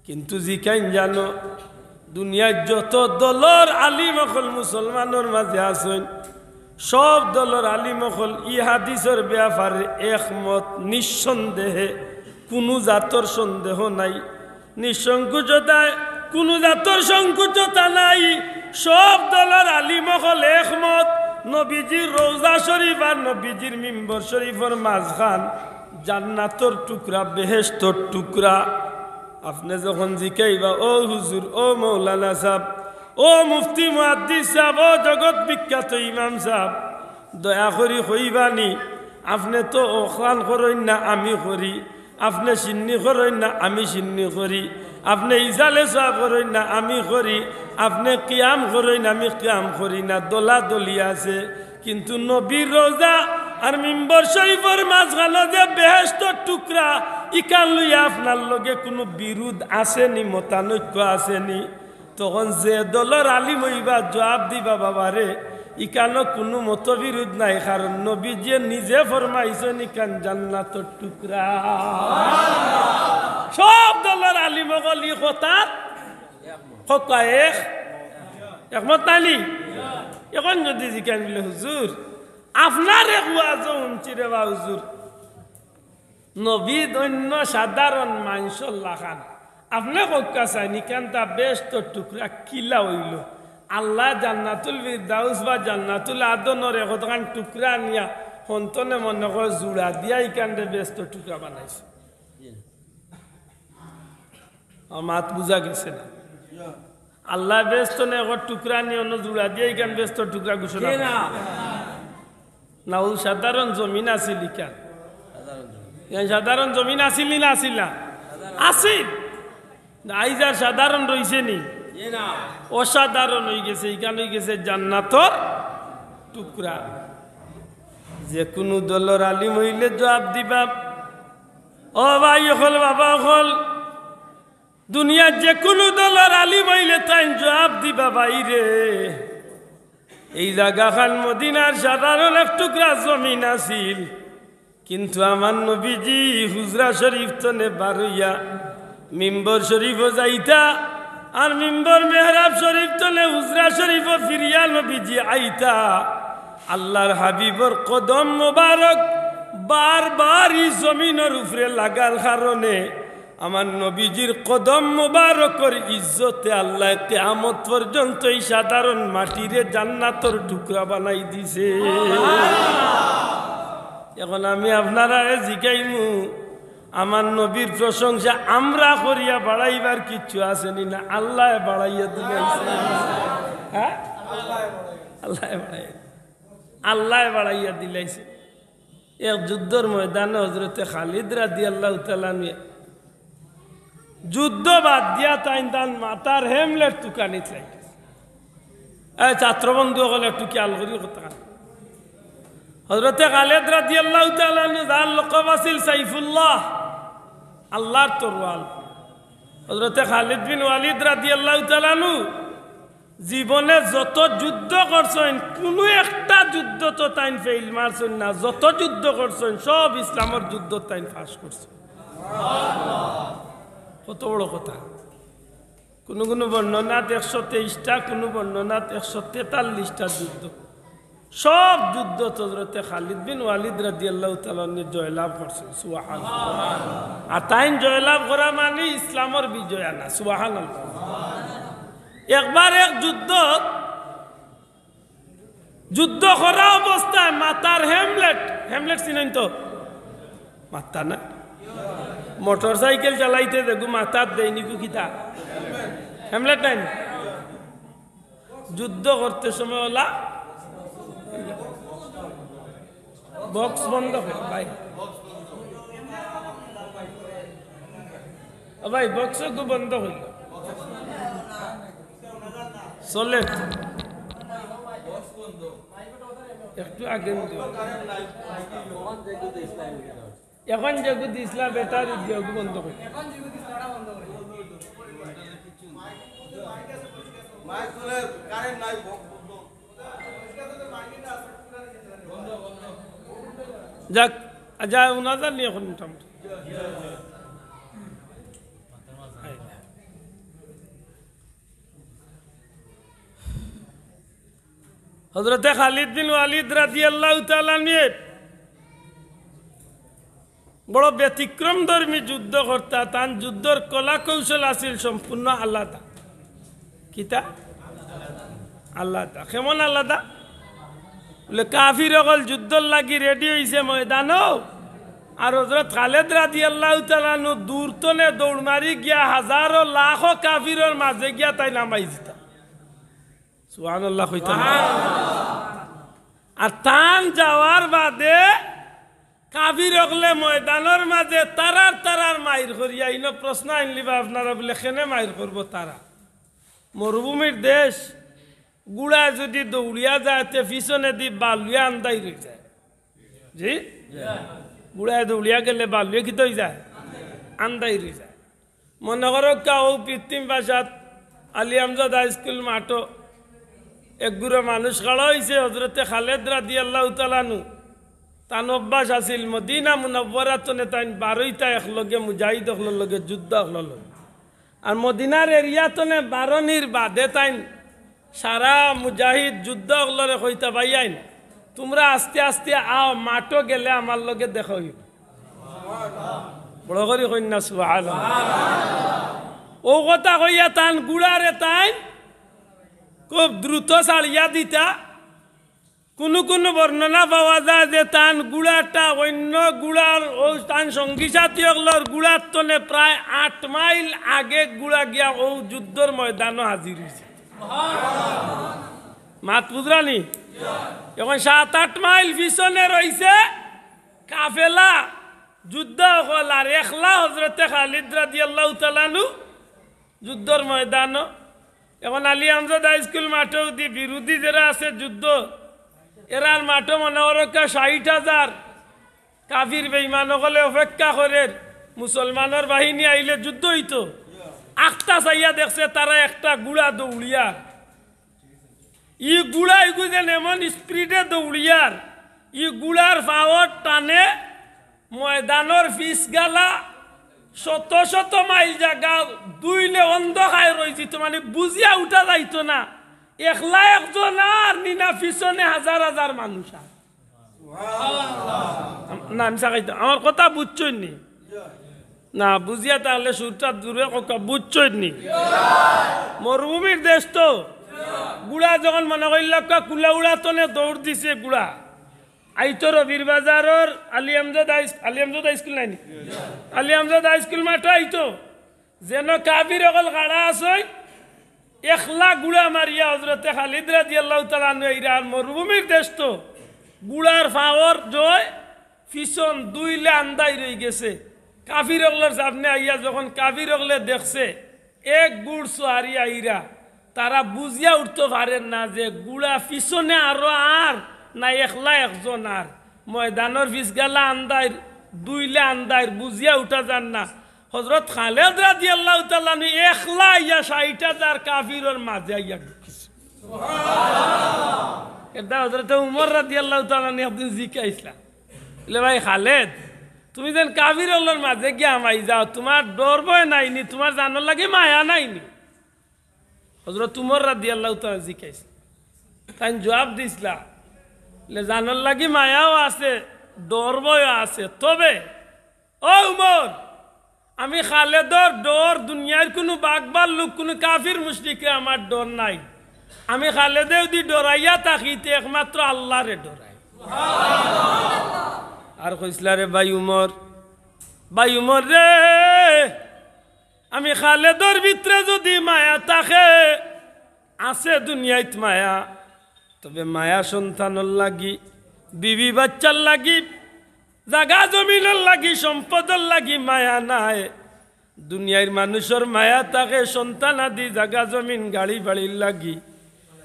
কিন্তু জিকাইন জানো, দুনিয়ার যত দলর আলিম অকল মুসলমানর মাঝে আছইন, সব দলর আলিম অকল ই হাদিসর ব্যাপারে একমত, নিঃসন্দেহে, কুনু জাতর সন্দেহ নাই, নিঃসংকোচতায়, কুনু জাতর সংকোচতা নাই। সব দলর আলিম অকল একমত, নবীজির রওজা শরীফ আর নবীজির মিম্বর শরীফর মাঝখান জান্নাতর টুকরা, বেহেশতর টুকরা। আপনে যখন জিকাইবা, "ও হুজুর, ও মৌলানা সাব, ও মুফতি মুহাদ্দিস সাব, ও জগৎ বিখ্যাত ইমাম সাব, দয়া করি কইবানি, আপনে তো অখান করইন না, আমি করি, আপনে শিন্নি করইন না, আমি শিন্নি করি, আপনে ইসালে সওয়াব করইন না, আমি করি, আপনে কিয়াম করইন, আমি কিয়াম করি না, দলাদলি আছে।" কিন্তু নবীর রওজা আর মিম্বর শরীফর মাঝখানো যে বেহেশতর টুকরা, ইখান লইয়া আপনার লগে কুনু বিরোধ আছেনি, মতানৈক্য আছেনি? তখন যে দলর আলিম অইবা জবাব দিবা, "বাবারে, ইখানো কুনু মতবিরোধ নাই, কারণ নবীজিয়ে নিজে ফরমাইছইন ইখান জান্নাতর টুকরা।" সব দলর আলিম অকল ই কথাত কউক্কা এক, একমত নানি? এখন যদি জিকাইন বুলে, "হুজুর, আপনার এক ওয়াজও হুনছি রে বা হুজুর, নবীদ অইন্য সাধারণ মানষর লাখান, আপনে কউক্কা চাইন, ইখানতা বেহেশতর টুকরা কিলা অইলো? আল্লায় জান্নাতুল ফিরদাউস বা জান্নাতুল আদনর একখান টুকরা আনিয়া হন্তনে মনে কয় জুড়া দিয়া ইখানরে বেহেশতর টুকরা বানাইছে।" আমার মাত বুঝা গেছে না? আল্লায় বেহেশত থনে এক টুকরা নিয়া অনো জুড়া দিয়া ইখান বেহেশতর টুকরা ঘোষণা করছে। না, অউ সাধারণ জমিন আছিল ইখান। ইখান সাধারণ জমিন আছিল নি না আছিল না? আছিল। আইজ আর সাধারণ রইছে নি? অসাধারণ অইগেছে, ইখান অইগেছে জান্নাতর টুকরা। যে কুনু দলর আলিম অইলে জবাব দিবা। ও ভাই অকল, বাবা অকল, দুনিয়ার যে কুনু দলর আলিম অইলে তাইন জবাব দিবা, "ভাইরে, এই জাগাখান মদিনার সাধারণ এক টুকরা জমিন আছিল, কিন্তু আমার নবীজি হুজরা শরীফ থনে বারইয়া মিম্বর শরীফো যাইতা, আর মিম্বর মেহরাব শরীফ থনে হুজরা শরীফো ফিরিয়া নবীজি আইতা।" আল্লার হাবিবর কদম মোবারক বারবার ই জমিনর উপরে লাগার কারণে আমার নবীজির কদম মোবারকর ইজ্জতে আল্লায় কিয়ামত পর্যন্ত ই সাধারণ মাটিরে জান্নাতর টুকরা বানাই দিছে। এখন আমি আপনারারে জিকাইমু, আমার নবীর প্রশংসা আমরা করিয়া বাড়াইবার কিচ্ছু আছে নি না? আল্লায় বাড়াইয়া দিলাইছে। হ্যাঁ? আল্লায় বাড়াইয়া, আল্লায় বাড়াইয়া দিলাইছে। এক যুদ্ধর ময়দানে হযরতে খালিদ রাদিয়াল্লাহু তাআলা আনহু যুদ্ধ বাদ দিয়া তাইন তান মাথার হেমলেট তুকানিত লাগি গেছে। এই ছাত্রবন্ধু অকল, একটু খেয়াল করি কথা। হযরতে খালিদ রাদিয়াল্লাহু তাআলা আনহু, যার লকব আছিল সাইফুল্লাহ, আল্লার তরোয়াল। হযরতে খালিদ বিন ওয়ালিদ রাদিয়াল্লাহু তাআলা আনহু জীবনে যত যুদ্ধ করছইন, কুনু একটা যুদ্ধ তো তাইন ফেইল মারছইন না। যত যুদ্ধ করছইন, সব ইসলামর যুদ্ধ তাইন পাশ করছইন। কত বড় কথা। কুনু কুনু বর্ণনাত একশো তেইশটা, কুনু বর্ণনাত একশো তেতাল্লিশটা যুদ্ধ। সব যুদ্ধত হযরতে খালিদ বিন ওয়ালিদ রাদিয়াল্লাহু তাআলা আনহু জয়লাভ করছইন। সুবহানাল্লাহ। আর তাইন জয়লাভ করা মানে ইসলামর বিজয় আনা। সুবহানাল্লাহ। একবার এক যুদ্ধ, যুদ্ধ করা অবস্থায় মাথার হেমলেট, হেমলেট চিনইন তো? মাথা না? মোটরসাইকেল চালাইতে দেখো মাথাত দেইনি গু কিতা? হেমলেট নাই নি? যুদ্ধ করতে সময় অলা বক্স বন্ধ কর ভাই। ও ভাই, বক্স গু বন্ধ কর। চলে। একটু আগে নিতে হবে। এখন যেগু দিছলা ব্যাটারি দিয়া ওগু বন্ধ করি। যাক, আচ্ছা, উনাজার নিয়ে এখন মোটামুটি। হযরতে খালিদ বিন ওয়ালিদ রাদিয়াল্লাহু তাআলা আনহু বড় ব্যতিক্রমধর্মী যুদ্ধ করতা, তান যুদ্ধর কলা কৌশল আছিল সম্পূর্ণ আলাদা। কিতা? আলাদা। কেমন আলাদা? বলে, কাফির অকল যুদ্ধর লাগি রেডি অইছে ময়দানো, আর হযরত খালেদ রাদিয়াল্লাহু তাআলা আনহু দূর তনে দৌড় মারি গিয়া হাজারো লাখো কাফিরর মাঝে গিয়া তাইন হামাই যিতা। সুবহানাল্লাহ কইতা না? আর তান যাওয়ার বাদে কাফির অকলে ময়দানর মাঝে তারার তারার মাইর করিয়া, ইনো প্রশ্ন আনলিবা আপনারা, বলে, কেনে মাইর করবো তারা? মরুভূমির দেশ, ঘুড়ায় যদি দৌড়িয়া যায়, তে পিছনেদি বালুয়ে আন্দাই রই যায়। জি? ঘুড়ায় দৌড়িয়া গেলে বালুয়ে কিতা অই যায়? আন্দাই রই যায়। মনে করউক্কা, অউ পশ্চিম পাশাত আলী আমজাদ হাই স্কুল মাঠো একগুরা মানুষ খাড়া অইছে, হযরতে খালেদ রাদিয়াল্লাহু তাআলা আনহু। তান অভ্যাস আছিল, মদিনা মুনাওয়ারা তনে তাইন বারইতা একলগে মুজাহিদ অকলর লগে, যোদ্ধা অকলর লগে। আর মদিনার এরিয়া তনে বারনির বাদে তাইন সারা মুজাহিদ যোদ্ধা অকলরে কইতা, "ভাইয়াইন, তুমরা আস্তে আস্তে আও, মাঠো গেলে আমার লগে দেখা অইবো।" বড় করি কইন না, সুবহানাল্লাহ। অউ কথা কইয়া তান ঘুড়ারে তাইন খুব দ্রুত ছাড়িয়া দিতা। কুনু কুনু বর্ণনা পাওয়া যায় যে তান ঘুড়াটা অইন্য ঘুড়ার, অউ তান সঙ্গী সাথী অকলর ঘুড়ার তনে প্রায় আট মাইল আগে ঘুড়া গিয়া অউ যুদ্ধর ময়দানো হাজির অইছে। মাত বুঝরানি? এখন সাত আট মাইল পিছনে রইছে কাফেলা, যোদ্ধা অকল, আর একলা হযরতে খালিদ রাদিয়াল্লাহু তাআলা আনহু যুদ্ধর ময়দানো। এখন আলী আমজাদ হাই স্কুল মাঠো দি বিরোধী যেরা আছে যুদ্ধ, এরার মাঠো মনে করউক্কা ষাইট হাজার কাফির বেইমান অকলে অপেক্ষা করের, মুসলমানর বাহিনী আইলে যুদ্ধ অইতো। আখতা চাইয়া দেখছে তারা একটা ঘুড়া দৌড়িয়ার। ই ঘুড়া ইগু যেন এমন স্পিডে দৌড়িয়ার, ই ঘুড়ার পাওর টানে ময়দানর পিছগালা শত শত মাইল জাগা দুইলে অন্ধকার অই যিতো, মানে বুঝিয়া উঠা যাইতো না। একলা একজন আর নি না পিছনে হাজার হাজার মানুষ আর। না, আমি সাকাইতাম। আমার কথা বুঝছইন নি? না, বুঝিয়া তাইলে সুরটা জুরে কউক্কা, বুঝছইন নি? মরুভূমির দেশ তো। ঘুড়া যখন মনে করিলাউক্কা কুলাউড়া তনে দৌড় দিছে ঘুড়া। আইতো রবির বাজারর আলী আমজাদ হাই-, আলী আমজাদ হাই স্কুল নায়নি? আলী আমজাদ হাই স্কুল মাঠো আইতো। যেন কাফির অকল খাড়া আছইন, একলা ঘুড়া মারিয়া হযরতে খালিদ রাদিয়াল্লাহু তাআলা আনহু আইরা। আর মরুভূমির দেশ তো, ঘুড়ার পাওর জয়, পিছন দুইলে আন্দাইর অইগেছে। কাফির অকলর সামনে আইয়া যখন কাফির অকলে দেখছে এক ঘুড় সওয়ারি আইরা, তারা বুঝিয়া উঠতো পারের না যে ঘুড়া পিছনে আরো আর না একলা একজন আর। ময়দানর পিছগালা আন্দাইর, দুইলে আন্দাইর, বুঝিয়া উঠা যার না। হযরত খালেদ রাদিয়াল্লাহু তাআলা আনহু একলা আইয়া ষাইট হাজার কাফিরর মাঝে আইয়া ঢুকছে। এটা হযরতে উমর রাদিয়াল্লাহু তাআলা আনহু একদিন জিকাইছলা, বলে, "ভাই খালেদ, তুমি যেন কাফির অকলর মাঝে গিয়া হামাই যাও, তুমার ডর ভয় নায়নি, তুমার জানর লাগি মায়া নায়নি?" হযরত উমর রাদিয়াল্লাহু তাআলা জিকাইছলা, তাইন জুয়াব দিছলা, বলে, "জানর লাগি মায়াও আছে, ডর ভয়ও আছে, তবে ও উমর, আমি খালেদর ডর, দুনিয়ার কুনু বাঘ ভাল্লুক, কুনু কাফির মুশরিকরে আমার ডর নাই। আমি খালেদে যুদি ডরাইয়া থাকি, তে একমাত্র আল্লারে ডরাই।" আর কইছলা, "রে ভাই উমর, ভাই উমর রে, আমি খালেদর ভিতরে যুদি মায়া থাকে, আছে দুনিয়াইত মায়া, তবে মায়া সন্তানর লাগি, বিবি বাচ্চার লাগি, জাগা জমিনর লাগি, সম্পদর লাগি মায়া নায়। দুনিয়ার মানুষর মায়া থাকে সন্তানাদি, জাগা জমিন, গাড়ি বাড়ির লাগি।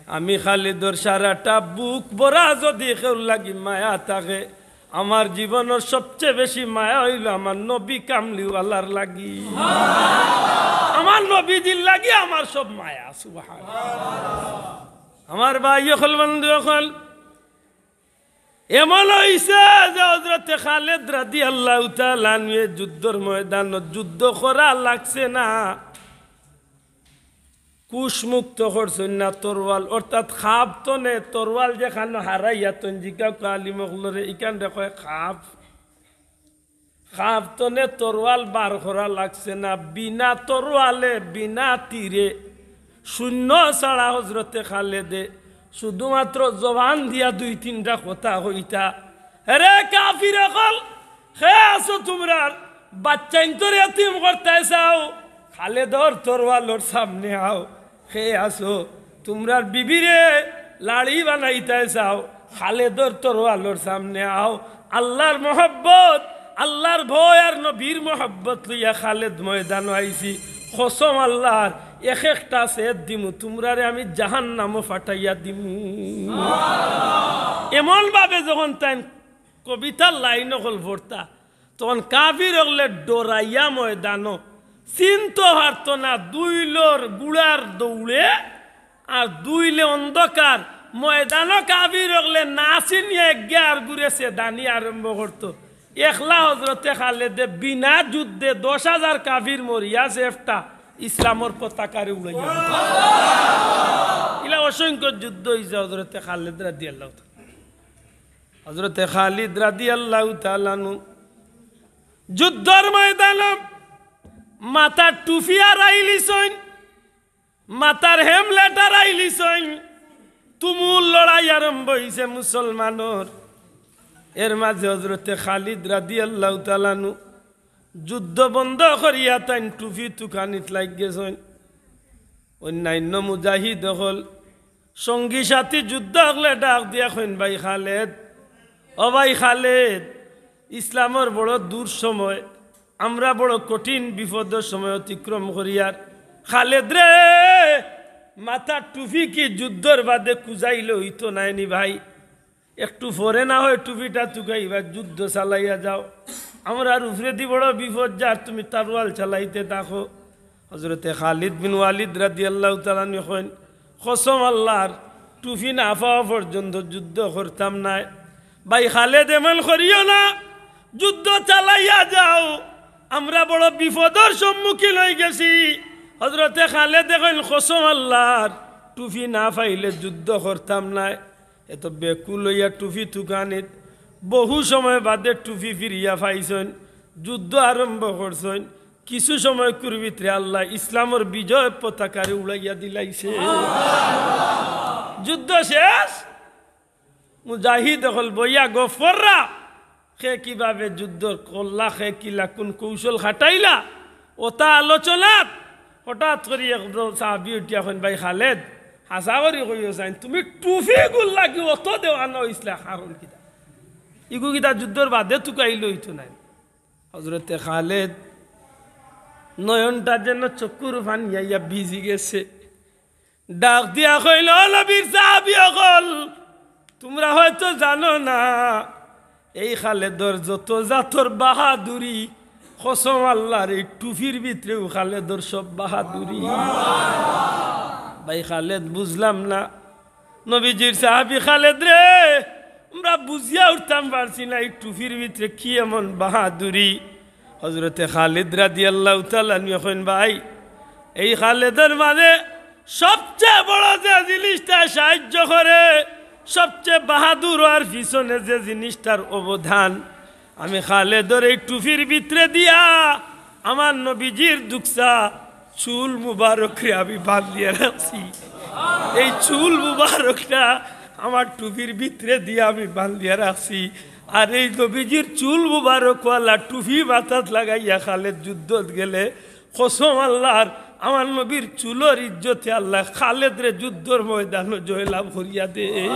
আমি খালেদর সারাটা বুক ভরা যুদি কেউর লাগি মায়া থাকে, আমার জীবনর সবচেয়ে বেশি মায়া অইলো আমার নবী কামলিওয়ালার লাগি। আমার নবীজির লাগি আমার সব মায়া। সুবহানাল্লাহ। আমার ভাই অকল, বন্ধু অকল, এমন অইছে যে হযরতে খালিদ রাদিয়াল্লাহু তাআলা আনহু যুদ্ধর ময়দানো যুদ্ধ করা লাগছে না, কুশ মুক্ত করছইন না তরোয়াল, অর্থাৎ খাপ তনে তরোয়াল যেখানো হারাইয়া তন জিকা আলিম অকলরে ইখানরে কয় খাপ। খাপ তনে তরোয়াল বার করা লাগছে না, বিনা তরোয়ালে, বিনা তীরে, শূন্য ছাড়া হযরতে খালেদে শুধুমাত্র জবান দিয়া দুই তিনটা কথা কইতা, "হেরে কাফির অকল, কে আছো তুমরার? বাচ্চাইন্তর এতিম করতায় চাও, খালেদর তরোয়ালর সামনে আও।" কে আছো? তুমরার বিবিরে লাড়ি বানাইতায় চাও, খালেদর তরোয়ালর সামনে আও। আল্লাহর মহব্বত, আল্লাহর ভয় আর নবীর মহব্বত লইয়া খালেদ ময়দানো আইছি। কসম আল্লাহর, এক একটা সেদ দিমু, তুমরারে আমি জাহান্নামো ফাটাইয়া দিমু। এমন ভাবে যখন তাইন কবিতার লাইন অকল পড়তা, তখন কাফির অকলে ডরাইয়া ময়দানো চিনতো পারতো না, দুইলর গুড়ার দৌড়ে আর দুইলে অন্ধকার ময়দানো কাফির অকলে না চিনিয়া এগিয়ে আর ঘুরেছে দানি আরম্ভ করতো। একলা হযরতে খালেদে বিনা যুদ্ধে দশ হাজার কাফির মরিয়া সেফটা ইসলামর পতাকারে উড়াইয়া দিছে। ইলা অসংখ্য যুদ্ধ অইছে হযরতে খালেদ রাদিয়াল্লাহু তাআলা। হযরতে খালিদ রাদিয়াল্লাহু তাআলা আনহু যুদ্ধর ময়দানো মাথার টুপি আরাইলিছইন, মাথার হেমলেট আরাইলিছইন, তুমুল লড়াই আরম্ভ অইছে মুসলমানর। এর মাঝে হযরতে খালিদ রাদিয়াল্লাহু তাআলা আনহু যুদ্ধ বন্ধ করিয়া তাইন টুপি তুকানিত লাগি গেছইন। অন্যান্য মুজাহিদ অকল, সঙ্গী সাথী যোদ্ধা অকলে ডাক দিয়া কইন, "ভাই খালেদ, ও ভাই খালেদ, ইসলামর বড় দুঃসময়, আমরা বড় কঠিন বিপদর সময় অতিক্রম করিয়ার। খালেদ রে, মাথার টুপি কি যুদ্ধর বাদে কুজাইলে অইতো নায় নি ভাই? একটু পরে না হয় টুপিটা তুকাইবা, যুদ্ধ চালাইয়া যাও। আমরার উপরেদি বড় বিপদ যার, তুমি তরোয়াল চালাইতে থাকো।" হযরতে খালিদ বিন ওয়ালিদ রাদিয়াল্লাহু তাআলা আনহু কইন, "কসম আল্লাহর, টুপি না পাওয়া পর্যন্ত যুদ্ধ করতাম নায়।" ভাই খালেদ, এমন করিও না, যুদ্ধ চালাইয়া যাও, আমরা বড় বিপদর সম্মুখীন অই গেছি। হযরতে খালেদে কইন, "কসম আল্লাহর, টুপি না পাইলে যুদ্ধ করতাম নায়।" এত বেকুল অইয়া টুপি তুকানিত বহু সময় বাদে টুপি ফিরিয়া পাইছইন, যুদ্ধ আরম্ভ করছইন। কিছু সময়কুর ভিতরে আল্লাহ ইসলামর বিজয় পতাকারে উড়াইয়া দিলাইছে। যুদ্ধ শেষ। মুজাহিদ অকল বইয়া গফররা, কে কিভাবে যুদ্ধ করলা, কে কিলা কুন কৌশল খাটাইলা, অতা আলোচনাত হঠাৎ করি একজন সাহাবী উঠিয়া কইন, "ভাই খালেদ, হাছা করি কইও চাইন, তুমি টুপিগুর লাগি অত দেওয়ানা অইছলা, কারণ কিতা? ইগু কিতা যুদ্ধর বাদে তুকাইলে অইতো নায়?" হযরতে খালেদ নয়নটা যেন চক্ষুর পানি আইয়া ভিজি গেছে। ডাক দিয়া কইল, "ও নবীর সাহাবী অকল, তুমরা হয়তো জানো না, এই খালেদর যত জাতর বাহাদুরি, কসম আল্লাহর, এই টুপির ভিতরেও খালেদর সব বাহাদুরি।" ভাই খালেদ, বুঝলাম না, নবীজির সাহাবী খালেদ রে, আমরা বুঝিয়া উঠতাম পারছি না এই টুপির ভিতরে কি এমন বাহাদুরি। হযরতে খালিদ রাদিয়াল্লাহু তাআলা আনহু কইন, "ভাই, এই খালেদর মাঝে সবচেয়ে বড় যে জিনিসটা সাহায্য করে, সবচেয়ে বাহাদুর অওয়ার পিছনে যে জিনিসটার অবদান, আমি খালেদর এই টুপির ভিতরে দিয়া আমার নবীজির দুকসা চুল মুবারকরে আমি বান্ধিয়া রাখছি। এই চুল মুবারকটা আমার টুপির ভিতরে দিয়া আমি বান্ধিয়া রাখছি। আর এই নবীজির চুল মুবারকওয়ালা টুপি মাথাত লাগাইয়া খালেদ যুদ্ধত গেলে, কসম আল্লাহর, আমার নবীর চুলর ইজ্জতে আল্লাহ খালেদরে যুদ্ধর ময়দানো জয়লাভ করিয়া দে।"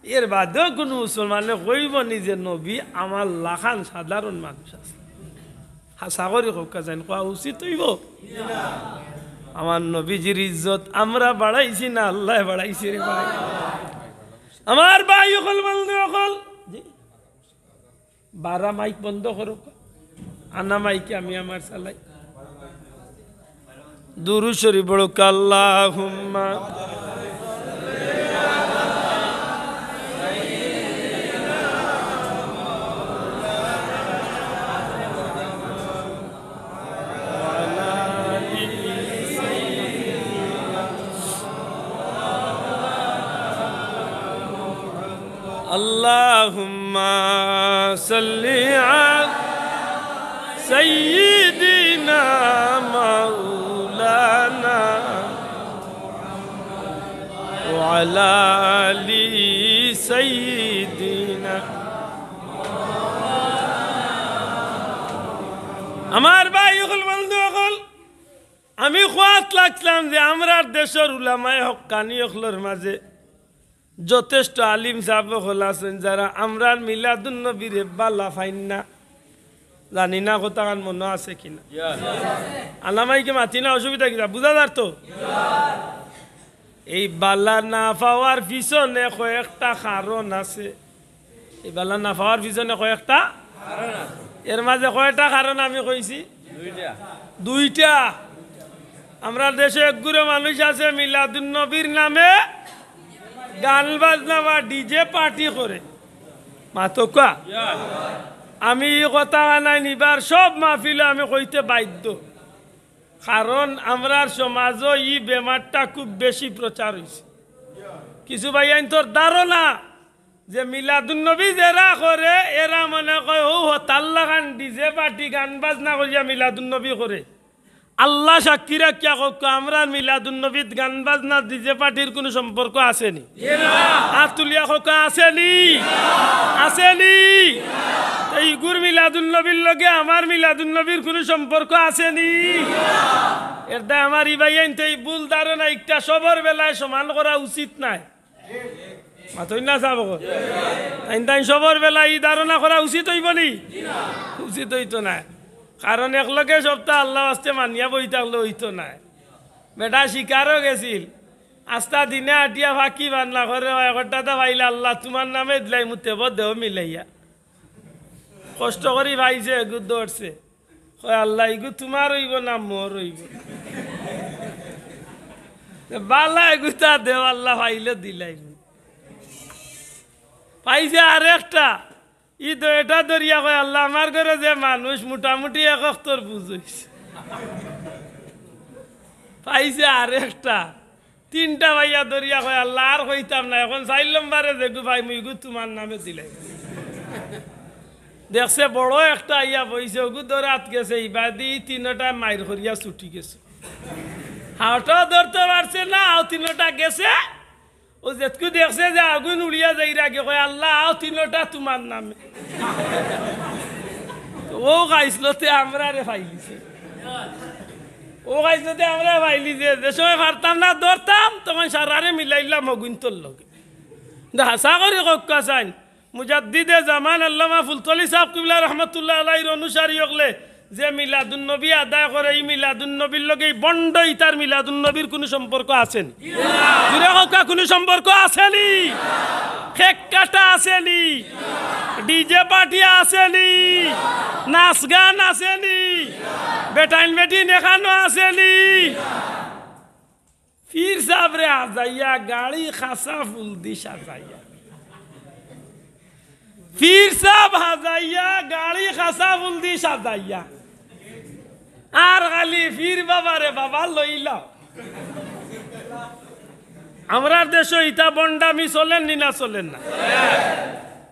এর বাদেও কুনু মুসলমানে কইবো নি যে নবী আমার লাখান সাধারণ মানুষ আছে? হাছা করি কউক্কা চাইন, কওয়া উচিত অইবো? আমার নবীজির ইজ্জত আমরা বাড়াইছি না আল্লায় বাড়াইছে রে ভাই? আমার ভাই অকল, বন্ধু অকল, জি, বারা মাইক বন্ধ করো। আনা মাইকে আমি আমার চালাই। দুরূদ শরীফ পড়ো, আল্লাহুম্মা। اللهم صل على سيدنا مولانا وعلى آل سيدنا। আমার ভাই অকল, বন্ধু অকল, আমি কওয়াত লাগছিলাম যে আমরার দেশর উলামায়ে হক্কানি অকলর মাঝে যথেষ্ট আলিম সাব অকল আছইন, যারা আমরার মিলাদুন নবীরে বালা পাইন না। জানি না কথাখান মনো আছে কিনা। আনা মাইকে মাতি না, অসুবিধা কিতা? বুঝা যার তো? এই বালা না পাওয়ার পিছনে কয়েকটা কারণ আছে। এই বালা না পাওয়ার পিছনে কয়েকটা, এর মাঝে কয়টা কারণ আমি কইছি? দুইটা। দুইটা। আমরার দেশো একগুরে মানুষ আছে মিলাদুন নবীর নামে গান বাজনা বা ডিজে পার্টি করে। মাতউক্কা। আমি ই কথাখান ইবার সব মাহফিলো আমি কইতে বাধ্য, কারণ আমরার সমাজো ই বেমারটা খুব বেশি প্রচার অইছে। কিছু ভাইয়াইন্তর ধারণা যে মিলাদুন নবী যেরা করে, এরা মনে কয় হউ হতার লাখান ডিজে পার্টি গান বাজনা করিয়া মিলাদুন নবী করে। আল্লাহ সাক্ষী রাখিয়া কউক্কা, আমরার মিলাদুন নবীত গান বাজনা ডিজে পার্টির কুনু সম্পর্ক আছে নি? আত তুলিয়া কউক্কা, আছে নি? আছে নি? তো ইগুর মিলাদুন নবীর লগে আমার মিলাদুন নবীর কুনু সম্পর্ক আছে নি? এর দায় আমার ই ভাইয়াইন্তে ই ভুল ধারণা ইকটা সবর বেলায় সমান করা উচিত নায়। মাতইন না সাব অকল। তাইন তাইন সবর বেলায় ই ধারণা করা উচিত অইবো নি? উচিত অইতো নায়। কারণ একলগে সবতা আল্লার ওয়াস্তে মানিয়া বই থাকলে অইতো নায়। বেটা শিকারো গেছিল, আস্তা দিনে আটিয়া ফাকি বান্না করে, একটা তা পাইলে, "আল্লাহ, তুমার নামে দিলাইমু, তেবো দেও মিলাইয়া।" কষ্ট করি পাইছে, এগু ধরছে। কয়, "আল্লাহ, ইগু তুমার অইবো না মোর অইবো?" বালা এগুতা দেও আল্লাহ, পাইলে দিলাইমু। পাইছে আরেকটা, ই তো এটা ধরিয়া কয়, "আল্লাহ, আমার ঘরো যে মানুষ মোটামুটি এক অক্তর বুঝ অইছে।" পাইছে আরেকটা, তিনটা পাইয়া ধরিয়া কয়, "আল্লাহ, আর কইতাম না, এখন চাইর নম্বরে যেগু পাইমু, ইগু তুমার নামে দিলাই।" দেখছে বড় একটা আইয়া বইছে, ওগু ধরাত গেছে, ইবাদি তিনোটায় মাইর করিয়া ছুটি গেছে। হাওটাও ধরতে পারছে না, আও তিনোটা গেছে। ও যেতকু দেখছে যে আগুন উড়িয়া যাইর আগে কয়, "আল্লাহ, আও তিনোটা তুমার নামে।" তো ও খাইছলতে আমরারে ফাইলিছে। ও খাইছলতে আমরা ফাইলিছে, যে সময় পারতাম না ধরতাম, তখন সারারে মিলাইলাম হগুইন্তর লগে। কিন্তু হাছা করি কউক্কা চাইন, মুজাদ্দিদে জামান আল্লামা ফুলতলি সাব কিবলা রহমতুল্লাহ আলাইহির অনুসারী অকলে যে মিলাদুন নবী আদায় করে, ই মিলাদুন নবীর লগে ই ভন্ড ইতার মিলাদুন নবীর কুনু সম্পর্ক আছে নি? জুরে কউক্কা, কুনু সম্পর্ক আছে নি? কেক কাটা আছে নি? ডিজে পার্টি আছে নি? নাচ গান আছে নি? বেটাইন বেটিন এখানো আছে নি? পীর সাবরে হাজাইয়া গাড়ি খাসা ফুল দি সাজাইয়া। পীর সাব হাজাইয়া গাড়ি খাসা ফুল দি সাজাইয়া। আর খালি পীর বাবারে বাবা লইলাও। আমরার দেশো ইতা ভন্ডামি চলের নি না চলের না?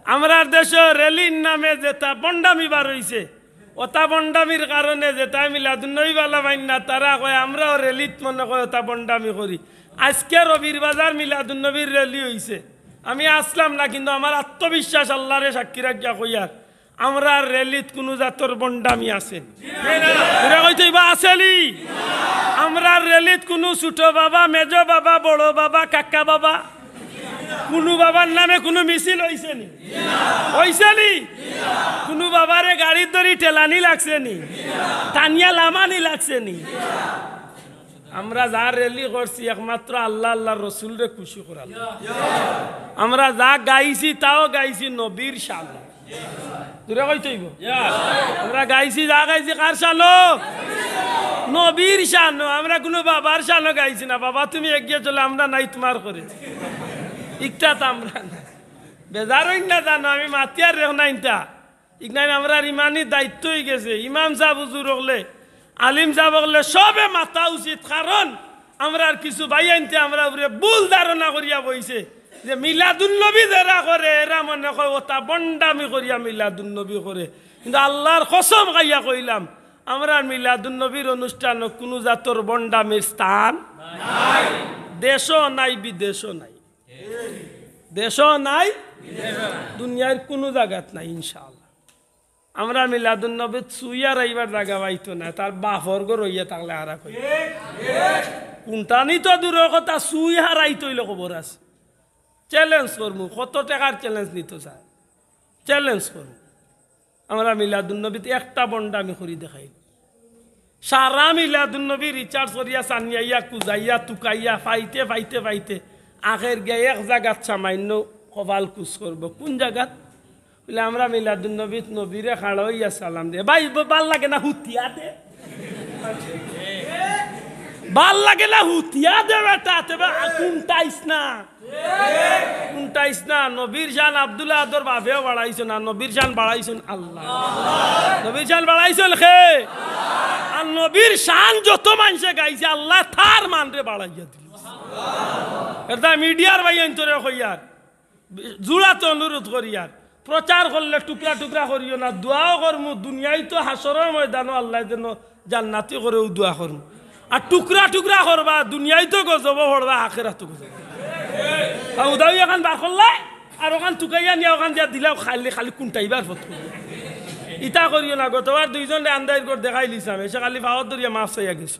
আমরার দেশো র‍্যালির নামে যেতা ভন্ডামি বার অইছে, অতা ভন্ডামির কারণে যেতায় মিলাদুন নবী বালা পাইন না, তারা কয়, "আমরাও র‍্যালিত মনে কয় অতা ভন্ডামি করি।" আইজকে রবির বাজার মিলাদুন নবীর র‍্যালি অইছে। আমি আছলাম না, কিন্তু আমার আত্মবিশ্বাস আল্লারে সাক্ষী রাখিয়া কইয়ার, আমরার র‍্যালিত কুনু জাতর ভন্ডামি আছে নি? জুরে কইতে অইবো, আছে নি? আমরার র‍্যালিত কুনু ছুটো বাবা, মেজো বাবা, বড় বাবা, কাকা বাবা, কুনু বাবার নামে কুনু মিছিল অইছে নি? অইছে নি? কুনু বাবারে গাড়িত ধরি ঠেলানি লাগছে নি? টানিয়া লামানি লাগছে নি? আমরা যা র‍্যালি করছি একমাত্র আল্লাহ, আল্লাহর রসুলরে খুশি করার লাগি। আমরা যা গাইছি তাও গাইছি নবীর শান। জোরে কইতে অইবো। আমরা গাইছি, যা গাইছি কার শানো? নবীর শানো। আমরা কুনু বাবার শানো গাইছি না। বাবা তুমি এগিয়ে চলো, আমরা নাই তুমার করে। ইকটা তো আমরা না। বেজার অইন না জানো, আমি মাতিয়ার রেখ নাইনতা। ইগনাইন আমরার ইমানি দায়িত্ব অইগেছে। ইমাম সাব হুজুর অকলে, আলিম সাব অকলে সবে মাতা উচিত, কারণ আমরার কিছু ভাইয়াইন্তে আমরার উপরে ভুল ধারণা করিয়া বইছে যে মিলাদুন্নবী যেরা করে এরা মনে কয় অতা ভন্ডামি করিয়া মিলাদুন্নবী করে। কিন্তু আল্লাহর কসম খাইয়া কইলাম, আমরার মিলাদুন্নবীর অনুষ্ঠানো কুনু জাতর ভন্ডামির স্থান নাই, দেশো নাই, বিদেশো নাই। দেশো নাই, দুনিয়ার কুনু জাগাত নাই, ইনশাআল্লাহ। আমরা মিলাদুন্নবীত ছুইয়া রাইবার জাগা পাইতো না, তার বাফর ঘর অইয়া থাকলে আরা কই। কুন্টানি তো দূরর কথা, ছুইয়া রাইতো অইলে খবর আছে। চ্যালেঞ্জ করমু, কত টেকার চ্যালেঞ্জ নিতো চায়, চ্যালেঞ্জ করমু। আমরা মিলাদুন্নবীত একটা ভন্ডামি করি দেখাই। সারা মিলাদুন্নবী রিসার্চ করিয়া, ছানিয়াইয়া, কুজাইয়া, তুকাইয়া, ফাইতে, ফাইতে, ফাইতে, আখের গিয়া এক জাগাত সামাইন্য কপাল কুচ করবো। কুন জাগাত? বুলে, আমরা মিলাদুন্নবীত নবীরে খাড়া অইয়া সালাম দে। ভাই, ব-, বাল লাগে না হুতিয়া দে? বাল লাগে না হুতিয়া দে বেটা, তে বা-, কুন্টাইস না। কুন্টাইস না, নবীর শান আব্দুল আহাদর বাফেও বাড়াইছইন না, নবীর শান বাড়াইছইন আল্লায়। নবীর শান বাড়াইছইন কে? আর নবীর শান যত মানষে গাইছে, আল্লায় তার মানরে বাড়াইয়া দিল। এটা মিডিয়ার ভাইয়াইন্তরে কইয়ার, জুড়াতে অনুরোধ করিয়ার, প্রচার করলে টুকরা টুকরা করিও না, দোয়াও করমু, দুনিয়াইত হাশরর ময়দানো আল্লায় যেন জান্নাতি করে অউ দোয়া করমু। আর টুকরা টুকরা করবা, দুনিয়াইত গজবো পড়বা, আখেরাতো গজবো। আর উদাউই অখান বার করলে, আর অখান তুকাইয়া নিয়া অখান দিয়া দিলাও, খালি, খালি কুন্টাইবার ফত। ইতা করিও না, গতবার দুইজনরে আন্দাইর ঘর দেখাইলিছলাম, এসে খালি পাওত ধরিয়া মাফ চাইয়া গেছে।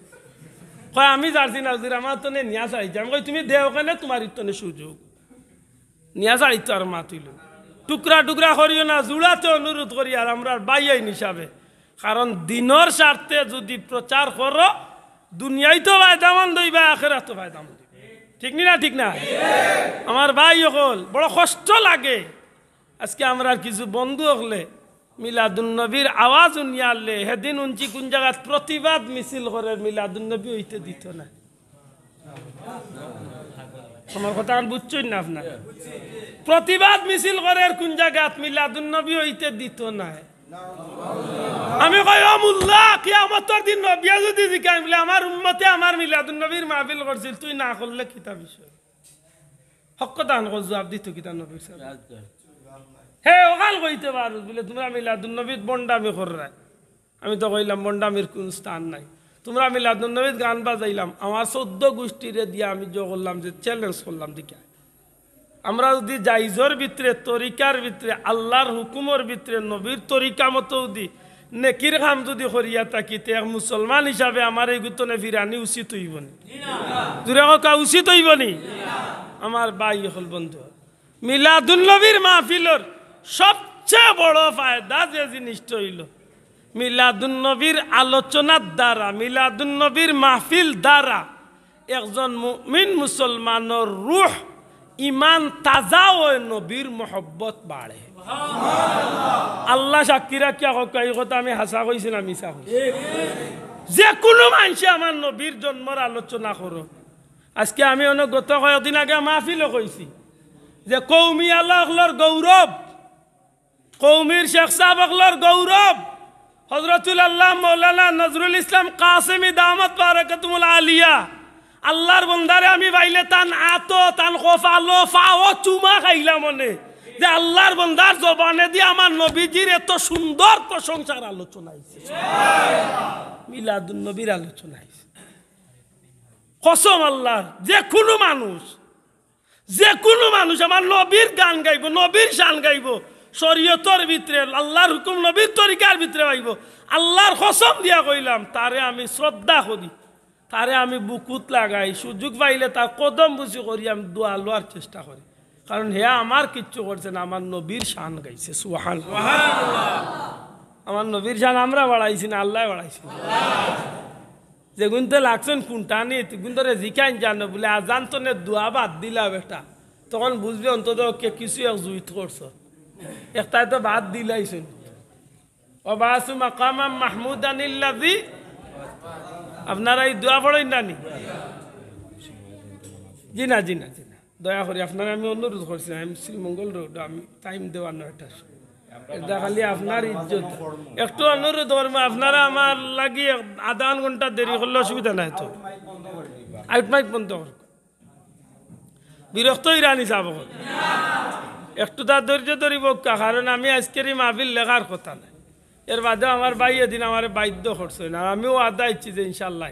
কয়, "আমি জার্সি না হুজুর, আমার তনে নিয়া চাইছে।" আমি কই, "তুমি দেও কেনে, তুমার ইতনে সুযোগ।" নিয়া যাইতো আর মাতিল। টুকরা টুকরা করিও না, জুড়াতে অনুরোধ করি আর আমরার ভাইয়াইন হিসাবে। কারণ দিনর স্বার্থে যুদি প্রচার করো, দুনিয়াইতো ফায়দামন্দ অইবা, আখেরাতো ফায়দামন্দ অইবা। ঠিক নি না? ঠিক না? আমার ভাই অকল, বড় কষ্ট লাগে। আজকে আমরার কিছু বন্ধু অকলে মিলাদুন্নবীর আওয়াজ হুনিয়ারলে, হেদিন হুনছি কুন জাগাত প্রতিবাদ মিছিল করের, মিলাদুন্নবী অইতে দিতো না। আমার কথা আর বুঝছইন না আপনারা? প্রতিবাদ মিছিল করের কুন জাগাত, মিলাদুন্নবী অইতে দিতো নায়। আমি কই, "ও মোল্লা, কিয়ামতর দিন নবিয়ে যুদি জিকাইন বুলে, আমার উম্মতে আমার মিলাদুন্নবীর মাহফিল করছিল, তুই না করলে কিতা বিষয়?" হক কথা আন কর, জুয়াব দিতো কিতা নবীর সামনে? হে, অখান কইতে পারো বুলে, "তুমরা মিলাদুন্নবীত ভন্ডামি কররায়।" আমি তো কইলাম, "ভন্ডামির কুন স্থান নাই।" তুমরা মিলাদুন্নবীত গান বাজাইলাম, আমার চৌদ্দ গুষ্টিরে দিয়া আমি জো করলাম, যে চ্যালেঞ্জ করলাম, দেখিয়া আমরা যুদি জাইজর ভিতরে, তরিকার ভিতরে, আল্লার হুকুমর ভিতরে, নবীর তরিকা মতো যুদি নেকির কাম যুদি করিয়া থাকি, তে এক মুসলমান হিসাবে আমার ইগুতনে ফিরানি উচিত অইবো নি? জুরে কউক্কা, উচিত অইবো নি? আমার ভাই অকল, বন্ধু, মিলাদুন্নবীর মাহফিলর সবচেয়ে বড় ফায়দা যে জিনিসটা অইলো, মিলাদুন্নবীর আলোচনার দ্বারা, মিলাদুন্নবীর মাহফিল দ্বারা একজন মুমিন মুসলমানর রুহ, ইমান তাজা অয়, নবীর মহব্বত বাড়ে। আল্লা সাক্ষী রাখিয়া কউক্কা, ই কথা আমি হাছা কইছি না মিছা কইছি? যে কুনু মানষে আমার নবীর জন্মর আলোচনা করো, আজকে আমি অনো গত কয়েকদিন আগে মাহফিলো কইছি যে কওমি আলা অকলর গৌরব, কওমির শেখ সাব অকলর গৌরব, হযরতুল আল্লাহ মাওলানা নজরুল ইসলাম কাসেমী দামাত বারাকাতুহুমুল আলিয়া, আল্লার বন্দারে আমি পাইলে তান আতো, তান কপালো, পাও চুমা খাইলাম অনে, যে আল্লার বন্দার জবানেদি আমার নবীজির এত সুন্দর প্রশংসার আলোচনা অইছে, মিলাদুন্নবীর আলোচনা অইছে। কসম আল্লার, যে কুনু মানুষ, যে কুনু মানুষ আমার নবীর গান গাইবো, নবীর শান গাইবো, শরীয়তর ভিতরে, আল্লার হুকুম নবীর তরিকার ভিতরে পাইবো, আল্লার কসম দিয়া কইলাম, তারে আমি শ্রদ্ধা করি, তারে আমি বুকুত লাগাই, সুযোগ পাইলে তার কদম বুসি করি, আমি দোয়া লওয়ার চেষ্টা করি। কারণ হে আমার কিচ্ছু করছে না, আমার নবীর শান গাইছে। সুবহানাল্লাহ। আমার নবীর শান আমরা বাড়াইছি না, আল্লায় বাড়াইছে। যেগুনতে লাগছইন কুনটা নি, তুগুন ধরে জিকাইন জানো বুলে, আজান তনে দোয়া বাদ দিলা বেটা, তখন বুঝবে অন্তত কে কিছু এক জুইত করছো, একটায় তো বাদ দিলাইছইন। ওয়াবাসু মাকামাম মাহমুদানিল্লাযী। আপনারা এই দোয়া পড়ইন না নি? জি না, জি না, জি না। দয়া করি আপনারা আমি অনুরোধ করছি, আমি শ্রীমঙ্গল রোড, আমি টাইম দেওয়া নয়টার সময়। এটা খালি আপনার ইজ্জত। একটু অনুরোধ করবো, আপনারা আমার লাগি এক, আধা ঘন্টা দেরি করলে অসুবিধা নাই তো। আউট মাইক বন্ধ করো। বিরক্ত ইরানি সাব অকল। একটু তার ধৈর্য ধরিব, কারণ আমি আজকের এই মাহফিল লেখার কথা নাই। এর বাদে আমার ভাই এদিন আমারে বাধ্য করছে না, আমিও আদা ইচ্ছি যে ইনশাল্লাহ।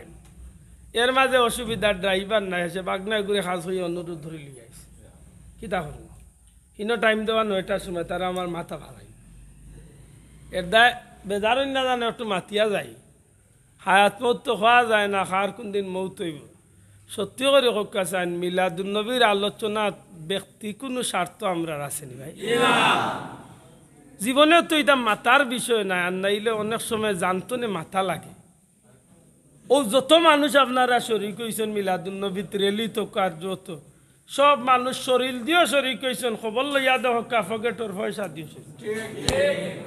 এর মাঝে অসুবিধা, ড্রাইভার নাই, এসে বাগনায় ঘুরে খাস হয়ে অনুরোধ ধরে লিয়ে আইস। কিতা করবো? ইনো টাইম দেওয়া নয়টার সময়, তারা আমার মাথা ভালাই। এর দায় বেজার হইন না জানো, একটু মাতিয়া যাই। হায়াত মউত তো কওয়া যায় না, কার কুন দিন মউত অইবো। সত্যি করি কউক্কা চাইন, মিলাদুন নবীর আলোচনাত ব্যক্তি কুনু স্বার্থ আমরার আছে নি ভাই? জীবনে তো ইটা মাতার বিষয় নায়, আর নাইলে অনেক সময় জানতো নে মাতা লাগে। ও যত মানুষ আপনারা শরিক অইছইন মিলাদুন নবীত, র‍্যালি তো কার যত, সব মানুষ শরীর দিয়েও শরিক অইছইন, খবর লইয়া দেখউক্কা, পকেটর পয়সা দিয়েও শরিক।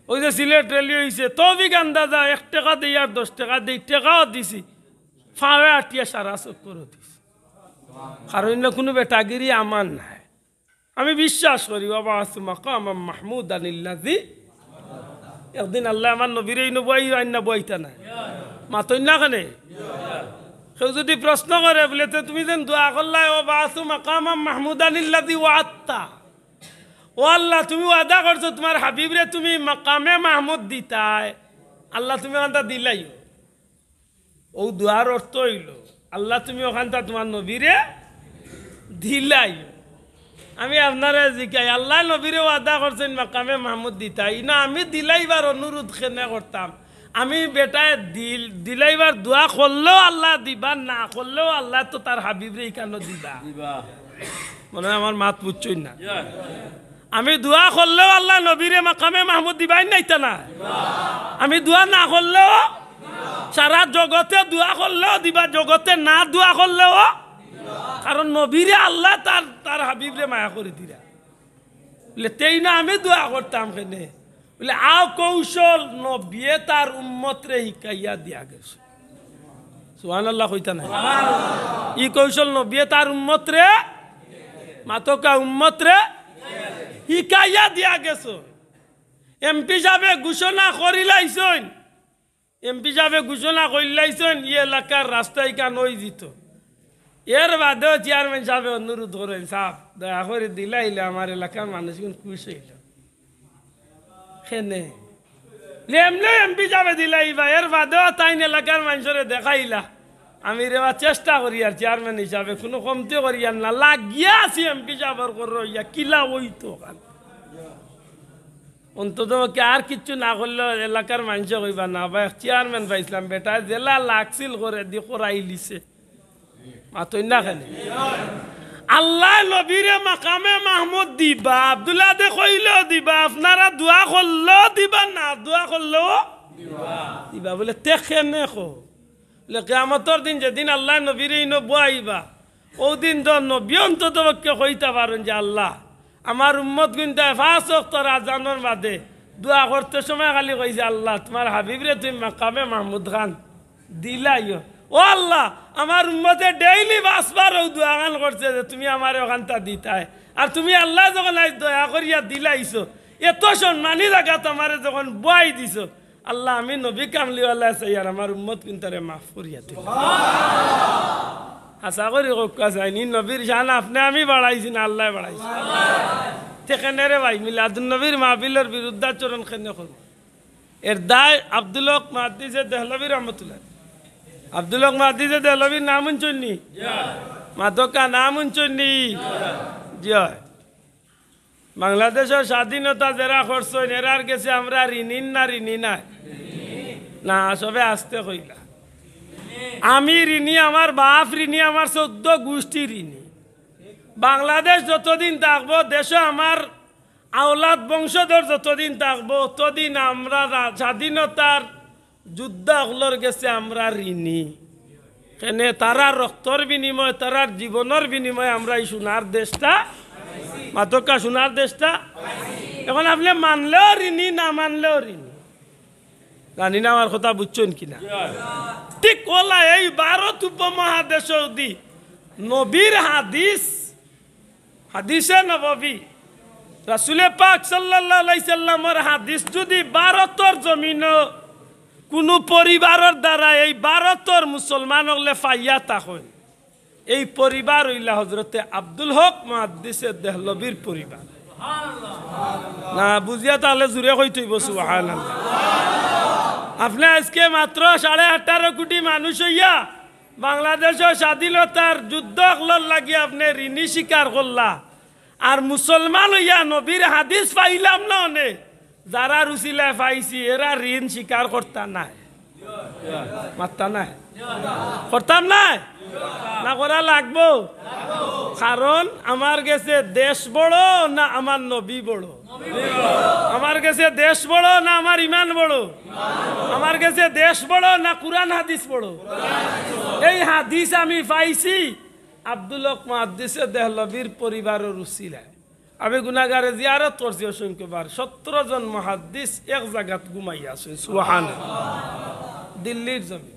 ওই যে সিলেট র‍্যালি অইছে, তৌফিক আন্দাজা এক টেকা দেই আর দশ টেকা দেই, টেকাও দিছি, ফাওয়ে আটিয়া সারা চক্করও দিছি। কারণ ইনো কুনু বেটাগিরি আমার নায়। আমি বিশ্বাস করি, ওয়াবাসু মাকামাম মাহমুদানিল্লাযী। একদিন আল্লায় আমার নবীরে ইনো বওয়াইবা না বওয়াইতা নায়? মাতইন না কেনে? কেউ যুদি প্রশ্ন করে বুলে, "তে তুমি যেন দোয়া করলায়, ওয়াবাসু মাকামাম মাহমুদানিল্লাযী ওয়াআদতা।" ও আল্লাহ, তুমি ওয়াদা করছো তুমার হাবিবরে তুমি মাকামে মাহমুদ দিতায়। আল্লাহ, তুমি অখানতা দিলাইও। ও দোয়ার অর্থ অইলো, আল্লাহ, তুমি অখানতা তুমার নবীরে দিলাইও। আমি আপনারে জিকাই, আল্লায় নবীরে ওয়াদা করছইন মাকামে মাহমুদ দিতায়, ইনো আমি দিলাইবার অনুরোধ কেনে করতাম? আমি বেটায় দিল-, দিলাইবার দোয়া করলেও আল্লায় দিবা, না করলেও আল্লায় তো তার হাবিবরে ইখানো দিবা। দিবা। মনে অয় আমার মাত বুঝছইন না। ইয়া। আমি দোয়া করলেও আল্লায় নবীরে মাকামে মাহমুদ দিবা নি না ইতা না? আমি দোয়া না করলেও, সারা জগতে দোয়া করলেও দিবা, জগতে না দোয়া করলেও, কারণ নবীরে আল্লায় তার, তার হাবিবরে মায়া করি দিরা। বুলে, "তেই না আমি দোয়া করতাম কেনে?" বুলে, "আও কৌশল নবিয়ে তার উম্মতরে হিকাইয়া দিয়া গেছে।" সুবহানাল্লাহ কইতা নায়? ই কৌশল নবিয়ে তার উম্মতরে, মাতকা উম্মতরে হিকাইয়া দিয়া গেছে। এমপি সাবে ঘোষণা করিলাইছইন, এমপি সাবে ঘোষণা করিলাইছইন, ই এলাকার রাস্তা ইখান অইযিতো। এর বাদেও চেয়ারম্যান সাবে অনুরোধ করইন, "সাব, দয়া করি দিলাইলে আমার এলাকার মানুষগুন খুশ অইলো।" কেনে? এমনে এমপি সাবে দিলাইবা, এর বাদেও তাইন এলাকার মানষরে দেখাইলা। আমি রে বা চেষ্টা করিয়ার চেয়ারম্যান হিসাবে, কুনু কমতি করিয়ার না, লাগিয়া আছি এমপি সাবর করো ইয়া, কিলা অইতো খান। অন্তত পক্ষে আর কিচ্ছু না করলেও এলাকার মানষে কইবা, "না বা, এক চেয়ারম্যান পাইছলাম, বেটায় যেলা লাগছিল করে দি করাইলিছে।" মাতইন না কেনে? আল্লায় নবীরে মাকামে মাহমুদ দিবা, আব্দুল্লাহ দে কইলেও দিবা, আপনারা দোয়া করলেও দিবা, না দোয়া করলেও দিবা। বুলে, "তে কেনে কও?" বুলে, "কিয়ামতর দিন যেদিন আল্লায় নবীরে ইনো বওয়াইবা, অউ দিন তো নবী অন্তত পক্ষে কইতা পারইন যে, 'আল্লাহ, আমার উম্মতগুইনতায় পাঁচ ওয়াক্তর আজানর বাদে দোয়া করতে সময় খালি কইছে, আল্লাহ, তুমার হাবিবরে তুমি মাকামে মাহমুদ খান দিলাইও। ও আল্লাহ, আমার উম্মতে ডেইলি পাঁচবার অউ দোয়া খান করছে যে তুমি আমারে অখানতা দিতায়। আর তুমি আল্লায় যখন আইজ দয়া করিয়া দিলাইছো, এত সম্মানী জাগাত আমারে যখন বওয়াই দিছো, আল্লাহ, আমি নবী কামলিওয়ালা চাইয়ার আমার উম্মতগুইনতারে মাফ করিয়া দিলাও।'" হাছা করি কউক্কা চাইন, ই নবীর শান আপনে আমি বাড়াইছি না আল্লায় বাড়াইছে? তে কেনে রে ভাই, মিলাদুন নবীর মাহফিলর বিরুদ্ধাচরণ কেনে করবো? এর দায় আব্দুল হক মুহাদ্দিসে দেহলভী রহমতুল্লাহ। আব্দুল হক মুহাদ্দিসে দেহলভীর নাম হুনছইন নি? মাতকা নাম হুনছইন নি? জি অয়। বাংলাদেশর স্বাধীনতা যেরা করছইন, এরার গেছে আমরা ঋণী না ঋণী নায়? না, সবে আস্তে কইলা। আমি ঋণী, আমার বাপ ঋণী, আমার চৌদ্দ গুষ্টি ঋণী। বাংলাদেশ যতদিন থাকবো, দেশো আমার আওলাদ বংশধর যতদিন থাকবো, ততদিন আমরা রা-, স্বাধীনতার যোদ্ধা অকলর গেছে আমরা ঋণী। কেনে তারার রক্তর বিনিময়ে, তারার জীবনর বিনিময়ে আমরা ই সোনার দেশটা, মাতকা সোনার দেশটা। এখন আপনে মানলেও ঋণী, না মানলেও ঋণী। জানি না আমার কথা বুঝছইন কিনা। ঠিক অলা এই ভারত উপমহাদেশো যদি নবীর হাদিস, হাদিসে নববী, রাসূলে পাক সাল্লাল্লাহু আলাইহি সাল্লামর হাদিস যদি ভারতর জমিনো কুনু পরিবারর দ্বারা এই ভারতর মুসলমান অকলে পাইয়া থাকইন, এই পরিবার অইলা হযরতে আব্দুল হক মুহাদ্দিসে দেহলবীর পরিবার। না বুঝিয়া তাইলে জুরে কইতে অইবো সুবহানাল্লাহ। আপনে আইজকে মাত্র সাড়ে আঠারো কোটি মানুষ অইয়া বাংলাদেশর স্বাধীনতার যুদ্ধ অকলর লাগি আপনে ঋণী স্বীকার করলা, আর মুসলমান অইয়া নবীর হাদিস পাইলাম না অনে, যারার উছিলায় পাইছি, এরা ঋণ স্বীকার করতা নায়। মাততা নায়। করতাম নায়? না করা লাগবো? কারণ আমার গেছে দেশ বড় না আমার নবী বড়? আমার গেছে দেশ বড় না আমার ইমান বড়? আমার গেছে দেশ বড় না কুরআন হাদিস বড়? এই হাদিস আমি পাইছি আব্দুল হক মুহাদ্দিসে দেহলবীর পরিবারর উছিলায়। আমি গুনাগারে জিয়ারত করছি অসংখ্যবার। সতেরো জন মুহাদ্দিস এক জাগাত ঘুমাইয়া আছইন। সুবহান। দিল্লির জমিন।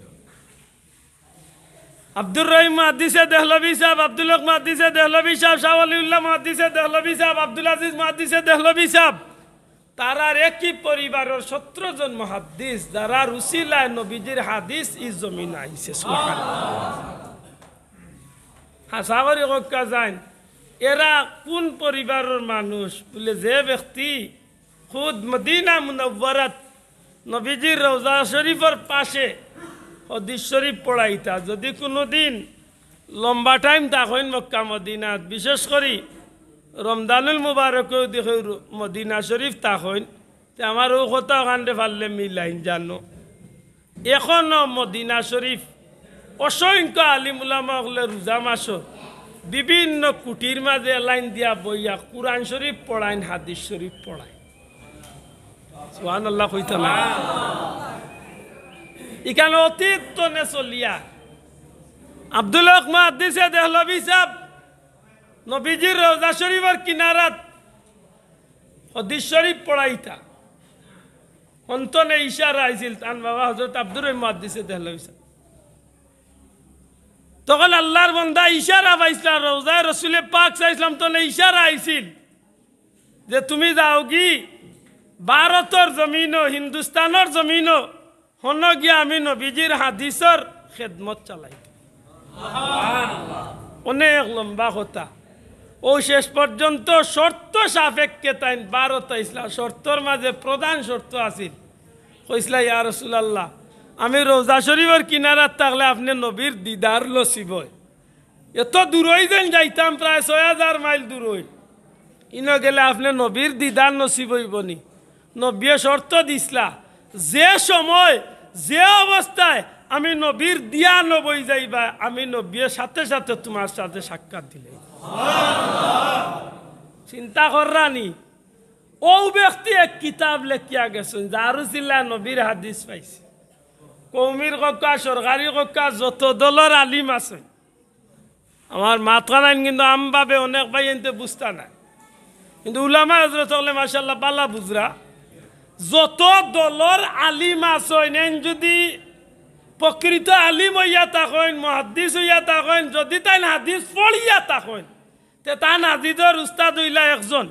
আব্দুর রহিম মুহাদ্দিসে দেহলভী সাহেব, আব্দুল হক মুহাদ্দিসে দেহলভী সাহেব, শাহ ওয়ালিউল্লাহ মুহাদ্দিসে দেহলভী সাহেব, আব্দুল আজিজ মুহাদ্দিসে দেহলভী সাহেব, তারার একই পরিবারর সতেরো জন মুহাদ্দিস, যারার উছিলায় নবীজির হাদিস ই জমিন আইছে। সুবহান। হাছা করি কউক্কা যাইন, এরা কুন পরিবারর মানুষ? বুলে, যে ব্যক্তি খুদ মদিনা মুনাওয়ারাত নবীজির রওজা শরীফর পাশে হাদিস শরীফ পড়াইতা, যদি কুনুদিন লম্বা টাইম থাকইন মক্কা মদিনাত, বিশেষ করি রমজানুল মুবারকেও দেখি মদিনা শরীফ থাকইন, তে আমার অউ কথা অখানরে পারলে মিলাইন জানো। এখনো মদিনা শরীফ অসংখ্য আলিম উলামা অকলে রোজা মাসো বিভিন্ন কুটির মাঝে লাইন দিয়া বইয়া কুরআন শরীফ পড়াইন, হাদিস শরীফ পড়াইন। সুবহানাল্লাহ কইতা না? ইখান অতীত তনে চলিয়া আব্দুল হক মুহাদ্দিসে দেহলভী সাহেব নবীজির রওজা শরীফর কিনারাত হাদিস শরীফ পড়াইতা। হন তনে ইশারা আইছিল, তান বাবা হযরত আব্দুর রহিম মুহাদ্দিসে দেহলভী সাহেব। তখন আল্লাহর বান্দা ইশারা পাইছলা, রওজায় রসুলে পাক সাল্লাল্লাহু আলাইহি ওয়াসাল্লাম তনে ইশারা আইছিল যে, "তুমি যাওগি ভারতর জমিনো, হিন্দুস্তানর জমিনো, হনো গিয়া আমি নবীজির হাদিসর খেদমত চালাই।" অনেক লম্বা কথা। অউ শেষ পর্যন্ত শর্ত সাপেক্ষে তাইন ভারত আইছলা। শর্তর মাঝে প্রধান শর্ত আছিল, কইছলা, "ইয়া রাসূলুল্লাহ, আমি রওজা শরীফর কিনারাত থাকলে আপনে নবীর দিদার নসিব অয়।" এত দূরই যেন যাইতাম, প্রায় ছয় হাজার মাইল দূরই। ইনো গেলে আপনে নবীর দিদার নসিব অইবো নি? নবীয়ে শর্ত দিছলা, যে সময়, যে অবস্থায় আমি নবীর দিয়া নবই যাইবা, আমি নবীয়ে সাথে সাথে তুমার সাথে সাক্ষাৎ দিলে। চিন্তা কররা নি? অউ ব্যক্তি এক কিতাব লেখিয়া গেছইন, যার উছিলায় নবীর হাদিস পাইছি। কওমির কউক্কা, সরকারি কউক্কা, যত দলর আলিম আছইন, আমার মাতখানাইন কিন্তু আমভাবে অনেক ভাইয়াইন্তে বুঝতা নায়, কিন্তু উলামায়ে হযরত অকলে মাশাআল্লাহ ভালা বুঝরা। যত দলর আলিম আছইন, এইন যুদি প্রকৃত আলিম অইয়া থাকইন, মুহাদ্দিস অইয়া থাকইন, যুদি তাইন হাদিস পড়িয়া থাকইন, তে তান হাদিসর উস্তাদ অইলা একজন।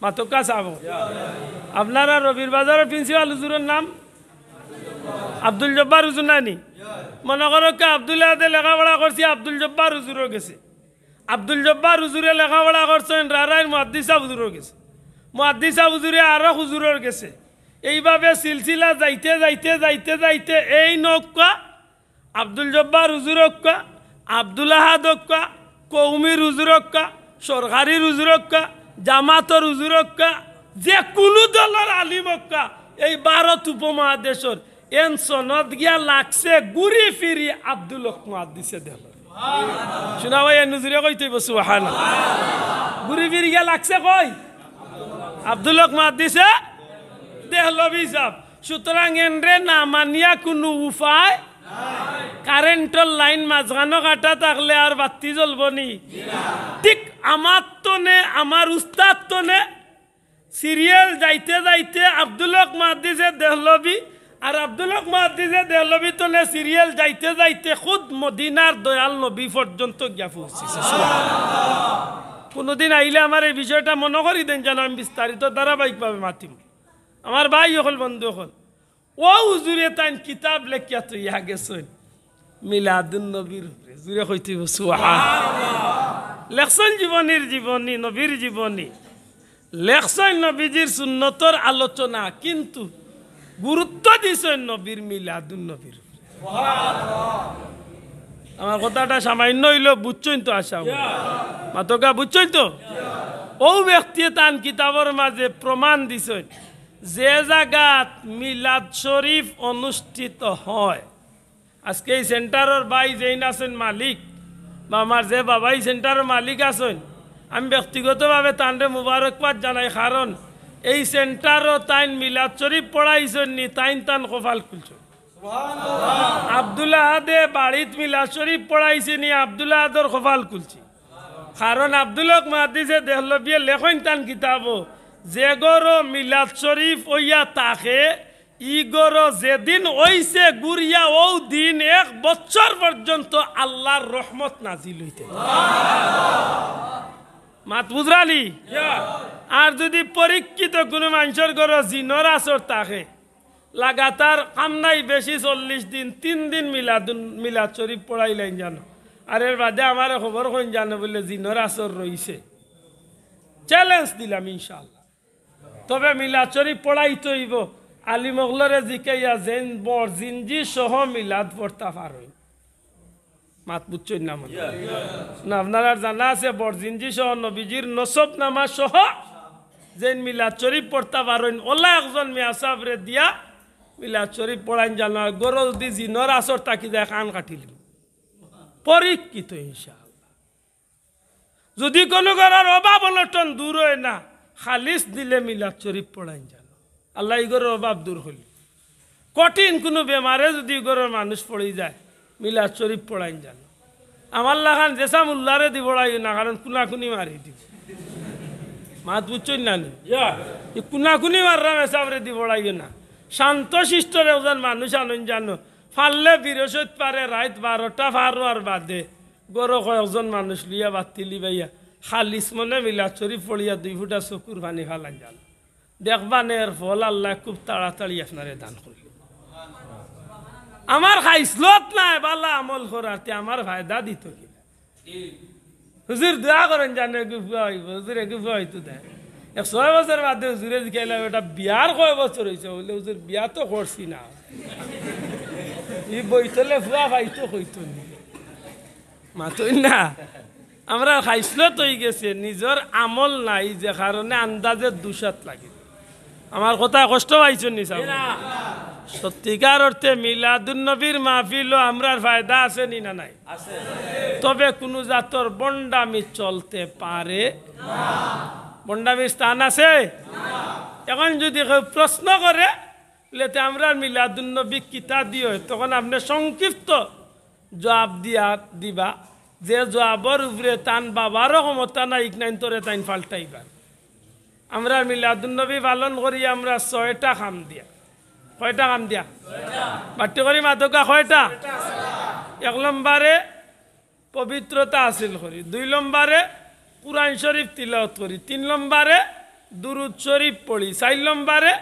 মাতকা সাব। আপনারা রবির বাজারর প্রিন্সিপাল হুজুরর নাম আব্দুল জব্বার হুজুর নায়নি? মনো করউক্কা আব্দুল আহাদে লেখাপড়া করছে, আব্দুল জব্বার হুজুরর গেছে। আব্দুল জব্বার হুজুরে লেখাপড়া করছইন রারাইর মুহাদ্দিস সাব হুজুরর গেছে। মুহাদ্দিস সাব হুজুরে আরক হুজুরর গেছে। এইভাবে সিলসিলা যাইতে যাইতে যাইতে যাইতে এইন অউক্কা আব্দুল জব্বার হুজুর অউক্কা, আব্দুল আহাদ অউক্কা, কওমির হুজুর অউক্কা, সরকারির হুজুর অউক্কা, জামাতর হুজুর অউক্কা, যে কুনু দলর আলিম অউক্কা, এই ভারত উপমহাদেশর এইন সনদ গিয়া লাগছে ঘুরি ফিরি আব্দুল হক মুহাদ্দিসে দেহলভী। শুনা ভাই, এইন জুরে কইতে অইবো সুবহানাল্লাহ। ঘুরি ফিরি গিয়া লাগছে কই? আব্দুল হক মুহাদ্দিসে দেহলভী সাব। সুতরাং এনরে না মানিয়া কুনু উপায়। কারেন্টর লাইন মাঝখানো কাটা থাকলে আর বাত্তি জ্বলবো নি? ঠিক আমার তনে, আমার উস্তাদ তনে সিরিয়াল যাইতে যাইতে আব্দুল হক মুহাদ্দিসে দেহলভি, আর আব্দুল হক মুহাদ্দিসে দেহলভি তনে সিরিয়াল যাইতে যাইতে খুদ মদিনার দয়াল নবী পর্যন্ত গিয়া পৌঁছিছে। সুবহানাল্লাহ। কুনুদিন আইলে আমার এই বিষয়টা মনো করি দেইন, যেন আমি বিস্তারিত ধারাবাহিকভাবে মাতিমু। আমার ভাই অকল, বন্ধু অকল, অউ হুজুরে তাইন কিতাব লেখিয়া থইয়া গেছইন মিলাদুন নবীর উপরে। জুরে কইতে অইবো, সুবহানাল্লাহ। লেখছইন জীবনীর জীবনী, নবীর জীবনী। লেখছইন নবীজির সুন্নতর আলোচনা, কিন্তু গুরুত্ব দিছইন নবীর মিলাদুন নবীর উপরে। আমার কথাটা সামান্য অইলেও বুঝছইন তো, আশা করি। মাতকা বুঝছইন তো? অউ ব্যক্তিয়ে তান কিতাবর মাঝে প্রমাণ দিছইন, যে জাগাত মিলাদ শরীফ অনুষ্ঠিত হয়, আজকে এই সেন্টারর ভাই যেইন আছইন মালিক, বা আমার যে বাবা এই সেন্টারর মালিক আছইন, আমি ব্যক্তিগতভাবে তানরে মুবারকবাদ জানাই, কারণ এই সেন্টারো তাইন মিলাদ শরীফ পড়াইছইন নি, তাইন তান কপাল খুলছইন। আব্দুল আহাদে বাড়িত মিলাদ শরীফ পড়াইছে নি, আব্দুল আহাদর কপাল খুলছে। কারণ আব্দুল হক মুহাদ্দিসে দেহলভিয়ে লেখইন তান কিতাবো, যে ঘরো মিলাদ শরীফ অইয়া থাকে, ই ঘরো যেদিন অইছে ঘুরিয়া অউ দিন এক বছর পর্যন্ত আল্লার রহমত নাজিল অইতে। মাত বুঝরানি? আর যুদি পরীক্ষিত কুনু মানষর ঘরো জিনর আসর থাকে, লাগাতার কাম নাই বেশি চল্লিশ দিন, তিন দিন মিলাদুন, মিলাদ শরীফ পড়াইলাইন জানো, আর এর বাদে আমারে খবর কইন জানো বুলে জিনর আসর রইছে, চ্যালেঞ্জ দিলাম ইনশাআল্লাহ। তবে মিলাদ শরীফ পড়াইতে অইবো, আলিম অকলরে জিকাইয়া যেইন বরজিনজি সহ মিলাদ পড়তা পারইন। মাত বুঝছইন না মনে হয়? না, আপনারার জানা আছে বরজিনজি সহ নবীজির নসব নামা সহ যেইন মিলাদ শরীফ পড়তা পারইন, অলা একজন মিয়া সাবরে দিয়া মিলাদ শরীফ পড়াইন জানো। আর ঘরো যুদি জিনর আসর থাকি যায়, কান কাটিলিমু। পরীক্ষিত ইনশাআল্লাহ। যুদি কুনু ঘরর অভাব অনটন দূর অয় না, খালিস দিলে মিলাদ শরীফ পড়াইন জানো। আল্লায় ই ঘরর অভাব দূর করিল। কঠিন কুনু বেমারে যুদি ই ঘরর মানুষ পড়ি যায়, মিলাদ শরীফ পড়াইন জানো। আমার লাখান যেসা মুল্লারে দি পড়াইও না, কারণ কুনাকুনি মারি দিবো। মাত বুঝছইন না নি? ই কুনাকুনি মাররাম এসাবরে দি পড়াইও না। শান্ত শিষ্টর একজন মানুষ আনইন জানো। পারলে বৃহস্পতিবারে রাইত বারোটা পার অওয়ার বাদে ঘরো কয়েকজন মানুষ লইয়া বাত্তি লিবাইয়া খালিস মনে মিলাদ শরীফ পড়িয়া দুই ফুটা চকুর পানি ফালাইন জানো। দেখবা নে এর ফল আল্লায় খুব তাড়াতাড়ি আপনারে দান করিল। আমার খাইছলত নাই বালা আমল করার, তে আমার ফায়দা দিতো কি? হুজুর দোয়া করইন জানো এগু ফুয়া অইবো, হুজুর এগু ফুয়া অইতো দে। এক ছয় বছর বাদে হুজুরে জিকাইলা, "বেটা বিয়ার কয় বছর অইছে?" বুলে, "হুজুর বিয়া তো করছি না।" ই বইতলে ফুয়া পাইতো কইতো নি। মাতইন না। আমরার খাইছলত অইগেছে, নিজর আমল নাই, যে কারণে আন্দাজে দুসাত লাগে। আমার কথায় কষ্ট পাইছইন নি সাব? সত্যিকার অর্থে মিলাদুন নবীর মাহফিলো আমরার ফায়দা আছে নি না নাই? তবে কুনু জাতর ভন্ডামি চলতে পারে। ভন্ডামির স্থান আছে? এখন যুদি কেউ প্রশ্ন করে, বুলে, "তে আমরার মিলাদুন নবী কিতা দি অয়?" তখন আপনে সংক্ষিপ্ত জুয়াব দিয়া দিবা, যে জুয়াবর উপরে তান বাবারও ক্ষমতা নাই, ইকনাইন তরে তাইন পাল্টাইবা। আমরার মিলাদুন নবী পালন করি আমরা ছয়টা কাম দিয়া। কয়টা কাম দিয়া? বাট্টি করি মাতকা কয়টা? এক নম্বরে পবিত্রতা হাসিল করি, দুই নম্বরে কুরআন শরীফ তিলাওয়াত করি, তিন নম্বরে দুরুদ শরীফ পড়ি, চাইর নম্বরে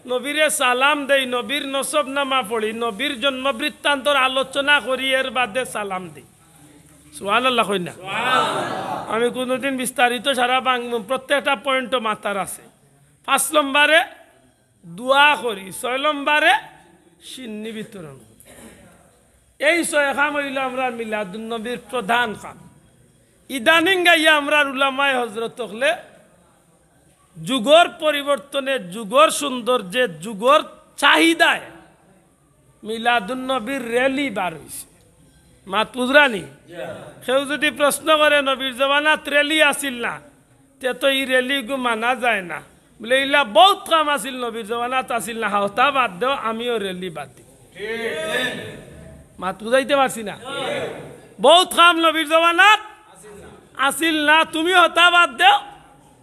নবীরে সালাম দেই, নবীর নসব নামা পড়ি, নবীর জন্ম বৃত্তান্তর আলোচনা করি, এর বাদে সালাম দেই। সুবহানাল্লাহ কই না? আমি কুনুদিন বিস্তারিত সারা বাং-, প্রত্যেকটা পয়েন্টও মাতার আছে। পাঁচ নম্বরে দোয়া করি, ছয় নম্বরে শিন্নি বিতরণ করি। এই ছয় কাম অইলো আমরার মিলাদুন নবীর প্রধান কাম। ইদানিং আইয়া আমরার উলামায়ে হজরত অকলে যুগর পরিবর্তনে, যুগর সৌন্দর্যে, যুগর চাহিদায় মিলাদুন নবীর র‍্যালি বার অইছে। মাত বুঝরানি? কেউ যুদি প্রশ্ন করে, "নবীর জমানাত র‍্যালি আছিল না, তে তো ই র‍্যালিগু মানা যায় না।" বুলে, "ইলা বউত কাম আছিল নবীর জমানাত আছিল না, হতা বাদ দেও, আমিও রেলি বাদ দিমু।" মাত বুঝাইতে পারছি না? বউত কাম নবীর জমানাত আছিল না, তুমি হতা বাদ দেও,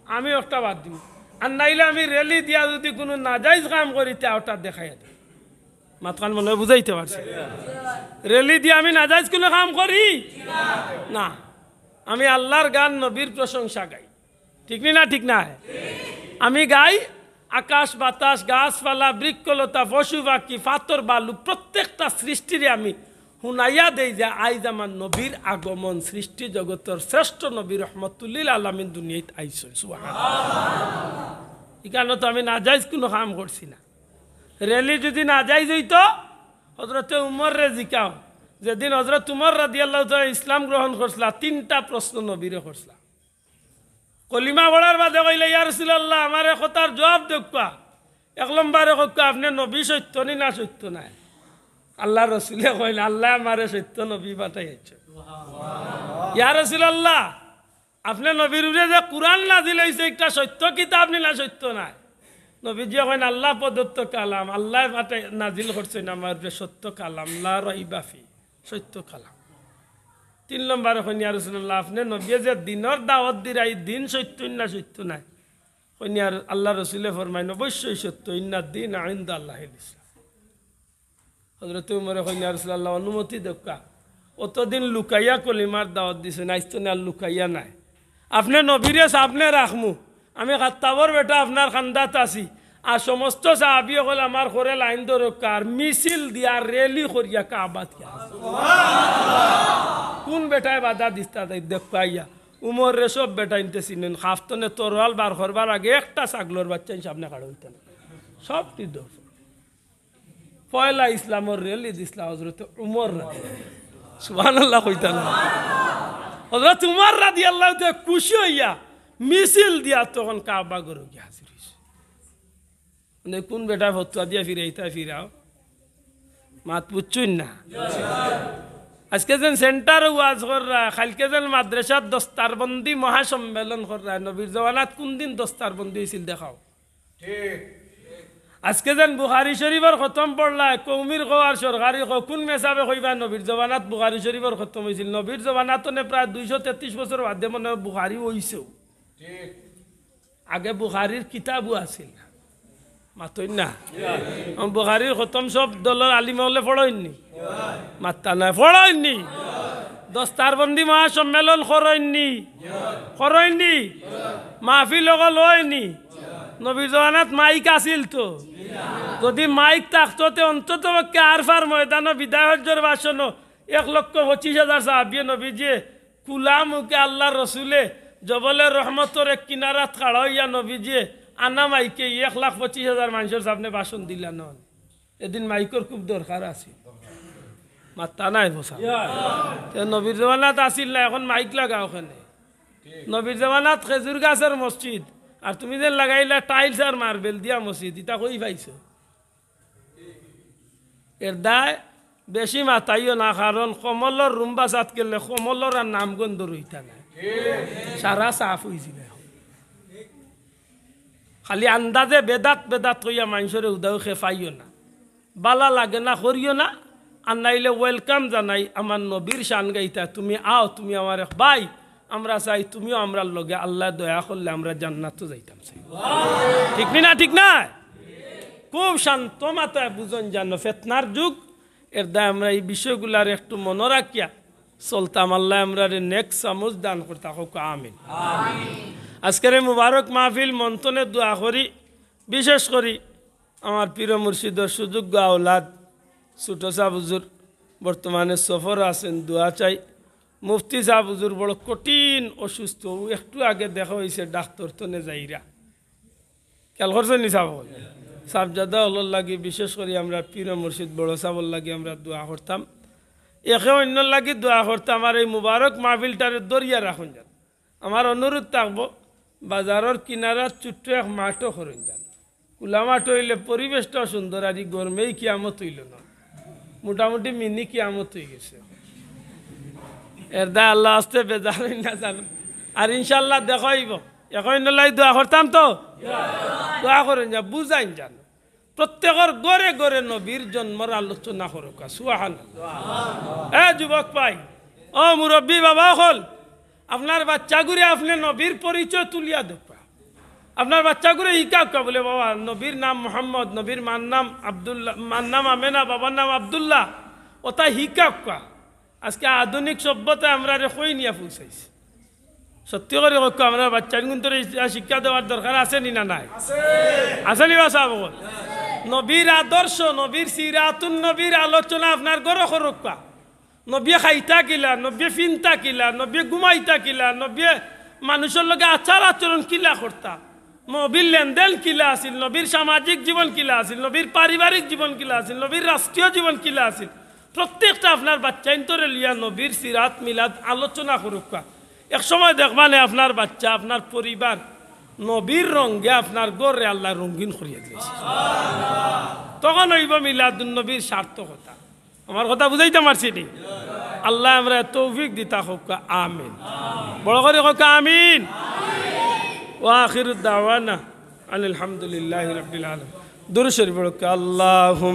আমি একটা বাদ দিমু। আর নাইলে আমি রেলি দিয়া যুদি কুনু নাজাইজ কাম করি, তে ওটা দেখাইয়া দেও। মাতখান মনে হয় বুঝাইতে পারছি। রেলি দিয়া আমি নাজাইজ কুনু কাম করি না। আমি আল্লার গান, নবীর প্রশংসা গাই। ঠিক নি না? ঠিক নায়? আমি গাই, আকাশ বাতাস, গাছপালা, বৃক্ষলতা, পশু পাখি, পাথর বালু, প্রত্যেকটা সৃষ্টিরে আমি হুনাইয়া দেই যে আইজ আমার নবীর আগমন, সৃষ্টি জগতর শ্রেষ্ঠ নবী রহমতুল্লিল আলামিন দুনিয়াত আইছইন। সুবহানাল্লাহ। ইখানো তো আমি নাজাইজ কুনু কাম করছি না। রেলি যুদি নাজাইজ অইতো, হজরতে উমররে জিকাও, যেদিন হজরত উমর রাদিয়াল্লাহু তাআলা ইসলাম গ্রহণ করছলা, তিনটা প্রশ্ন নবীরে করছলা। কলিমা পড়ার বাদে কইলা, "ইয়া রাসূলুল্লাহ, আমার এক কথার জবাব দেউক্কা। এক নম্বরে কউক্কা, আপনে নবী সত্য নি না সত্য নায়?" আল্লার রসুলে কইলা, "আল্লায় আমারে সত্য নবী পাঠাইছইন।" "ইয়া রাসূলুল্লাহ, আপনে নবীর উপরে যে কুরআন নাজিল অইছে, ইটা সত্য কিতাব নি না সত্য নায়?" নবীজিয়ে কইন, "আল্লাহ প্রদত্ত কালাম, আল্লায় পাঠাই-, নাজিল করছইন আমার উপরে সত্য কালাম, লা রাইবা ফি, সত্য কালাম।" তিন নম্বরে কইন, "ইয়া রাসূলুল্লাহ, আপনে নবীয়ে যে দ্বীনর দাওয়াত দিরা, ই দ্বীন সত্য না সত্য নায়?" কইন, ইয়া র-, আল্লার রসুলে ফরমাইন, "অবশ্যই সত্য, ইন্নাদ দীনা ইনদাল্লাহিল ইসলাম।" হজরতে উমরে কইন, "ইয়া রাসূলুল্লাহ, অনুমতি দেউক্কা। অতদিন লুকাইয়া কলিমার দাওয়াত দিছইন, আইজ তনে আর লুকাইয়া নায়। আপনে নবীরে সামনে রাখমু, আমি খাত্তাবর বেটা আপনার কান্দাত আছি, আর সমস্ত সাহাবী অকল আমার করে লাইন ধরউক্কা, আর মিছিল দিয়া রেলি করিয়া কাবাত গিয়া।" কুন বেটায় বাধা দিতা দেউক্কা আইয়া? উমররে সব বেটাইন্তে চিনইন, খাফ তনে তরোয়াল বার করবার আগে একটা ছাগলর বাচ্চাইন সামনে খাড়া অইতা না, সব নির্দোষ। পয়লা ইসলামর রেলি দিছলা হজরতে উমর রাদি-, সুবহানাল্লাহ কইতা না? হজরত উমর রাদিয়াল্লাহু তাআলা খুশি অইয়া মিছিল দিয়া তখন কাবা ঘরো গিয়া হাজির অইছে। মানে, কুন বেটায় ফতুয়া দিয়া ফিরাইতা ফিরাও, মাত বুঝছইন না? আজকে যেন সেন্টারো ওয়াজ কররা, কাইলকে যেন মাদ্রাসাত দস্তারবন্দি মহাসম্মেলন কররা, নবীর জমানাত কুন দিন দস্তারবন্দি অইছিল দেখাও। আজকে যেন বুখারী শরীফর খতম পড়লা, কওমির কও আর সরকারি কও, কুন মেসাবে কইবা নবীর জমানাত বুখারী শরীফর খতম অইছিল? নবীর জমানাত তনে প্রায় দুইশো তেত্রিশ বছর বাদে মনে হয় বুখারী অইছেও। আগে বুখারীর কিতাবও আছিল না। মাতইন না? বুখারীর খতম সব দলর আলিম অকলে পড়ইননি? মাত্তা নাই, পড়ইননি? দস্তারবন্দি মহাসম্মেলন করইননি? করইননি? মাহফিল অকল অইনি? নবীর জমানাত মাইক আছিল তো? যদি মাইক থাকতো, তে অন্তত পক্ষে আরফার ময়দানো বিদায় হজ্জর ভাষণো এক লক্ষ পঁচিশ হাজার সাহাবিয়ে নবীজিয়ে খুলা মুখে আল্লার রসুলে জবলে রহমতর এক কিনারাত খাড়া অইয়া নবীজিয়ে আনা মাইকে এক লাখ পঁচিশ হাজার মানষর সামনে ভাষণ দিলা নন। এদিন মাইকর খুব দরকার আছিল। মাত্তা নাই বসা। তে নবীর জমানাত আছিল না, এখন মাইক লাগাও কেনে। নবীর জমানাত খেজুর গাছর মসজিদ, আর তুমি যে লাগাইলা টাইলস আর মার্বেল দিয়া মসজিদ, ইতা কই পাইছো? এর দায় বেশি মাতাইও না, কারণ কমলর রুম বাসাত গেলে কমলর আর নামগন্ধ রইতা না, সারা সাফ অইযিবে। খালি আন্দাজে বেদাত বেদাত কইয়া মানষরে উদাও খেপাইও না, বালা লাগে না, করিও না। আর নাইলে ওয়েলকাম জানাই, আমার নবীর শান গাইতা, তুমি আও, তুমি আমার এক ভাই, আমরা চাই তুমিও আমরার লগে, আল্লায় দয়া করলে আমরা জান্নাতো যাইতাম চাই। ঠিক নি না? ঠিক না? খুব শান্ত মাথায় বুঝন জানো, ফেতনার যুগ, এর দায় আমরা এই বিষয়গুলার একটু মনো রাখিয়া চলতাম। আল্লায় আমরারে নেক সমুজ দান করতা, কউক্কা আমিন। আজকের এই মুবারক মাহফিল মন থনে দোয়া করি, বিশেষ করি আমার পীর মুর্শিদর সুযোগ্য আওলাদ ছোট সাব হুজুর বর্তমানে সফর আছেন, দোয়া চাই। মুফতি সাব হুজুর বড় কঠিন অসুস্থ, অউ একটু আগে দেখা অইছে ডাক্তর থনে যাইরা। খেয়াল করছইন নি সাব? সাবজাদা অকলর লাগি, বিশেষ করি আমরা পীর মুর্শিদ বড় সাবর লাগি আমরা দোয়া করতাম, একে অইন্যর লাগি দোয়া করতাম। আর এই মুবারক মাহফিলটারে ধরিয়া রাখুন যান। আমার অনুরোধ থাকবো, বাজারর কিনারাত ছোট্ট এক মাঠও করইন যান। খুলা মাঠ অইলে পরিবেশটাও সুন্দর, আর ই গরমেই কিয়ামত অইলো না, মোটামুটি মিনি কিয়ামত অইগেছে। এর দায় আল্লাহ আস্তে বেজার অইন না জানো। আর ইনশাআল্লাহ দেখা অইবো। একে অইন্যর লাগি দোয়া করতাম তো। দোয়া করইন যা, বুঝাইন যান। প্রত্যেকর ঘরে ঘরে নবীর জন্মর আলোচনা করউক্কা। সুবহানাল্লাহ। এ যুবক ভাই, ও মুরব্বী বাবা অকল, আপনার বাচ্চাগুরে আপনে নবীর পরিচয় তুলিয়া দেউক্কা। আপনার বাচ্চাগুরে হিকাউক্কা, বুলে, "বাবা, নবীর নাম মোহাম্মদ, নবীর মার নাম আব্দুল্লাহ, মার নাম আমেনা, বাবার নাম আব্দুল্লাহ।" অতা হিকাউক্কা। আজকে আধুনিক সভ্যতায় আমরারে কই নিয়া পৌঁছাইছে। সত্যি করি কউক্কা, আমরার বাচ্চাইনগুনতরে ইতা শিক্ষা দেওয়ার দরকার আছে নি না নাই? আছে নি বা সাব অকল? নবীর আদর্শ, নবীর সিরাতুন নবীর আলোচনা আপনার ঘরো করউক্কা। নবিয়ে খাইতা কিলা, নবিয়ে ফিনতা কিলা, নবিয়ে ঘুমাইতা কিলা, নবিয়ে মানুষর লগে আচার আচরণ কিলা করতা, নবীর লেনদেন কিলা আছিল, নবীর সামাজিক জীবন কিলা আছিল, নবীর পারিবারিক জীবন কিলা আছিল, নবীর রাষ্ট্রীয় জীবন কিলা আছিল, প্রত্যেকটা আপনার বাচ্চাইন্তরে লইয়া নবীর সিরাত মিলাদ আলোচনা করউক্কা। এক সময় দেখবা নে আপনার বাচ্চা, আপনার পরিবার নবীর রঙে আপনার ঘররে আল্লায় রঙিন করিয়া দিলাইছে। তখন অইবো মিলাদুন নবীর সার্থকতা। আমার কথা বুঝাইতাম পারছি নি? আল্লায় আমরারে তৌফিক দিতা কউক্কা, আমিন। বড় করি কউক্কা, আমিন। ওয়া আখিরু দাওয়ানা আনিল হামদুলিল্লাহি রাব্বিল আলামিন। দুরূদ শরীফ পড়উক্কা, আল্লাহুম্মা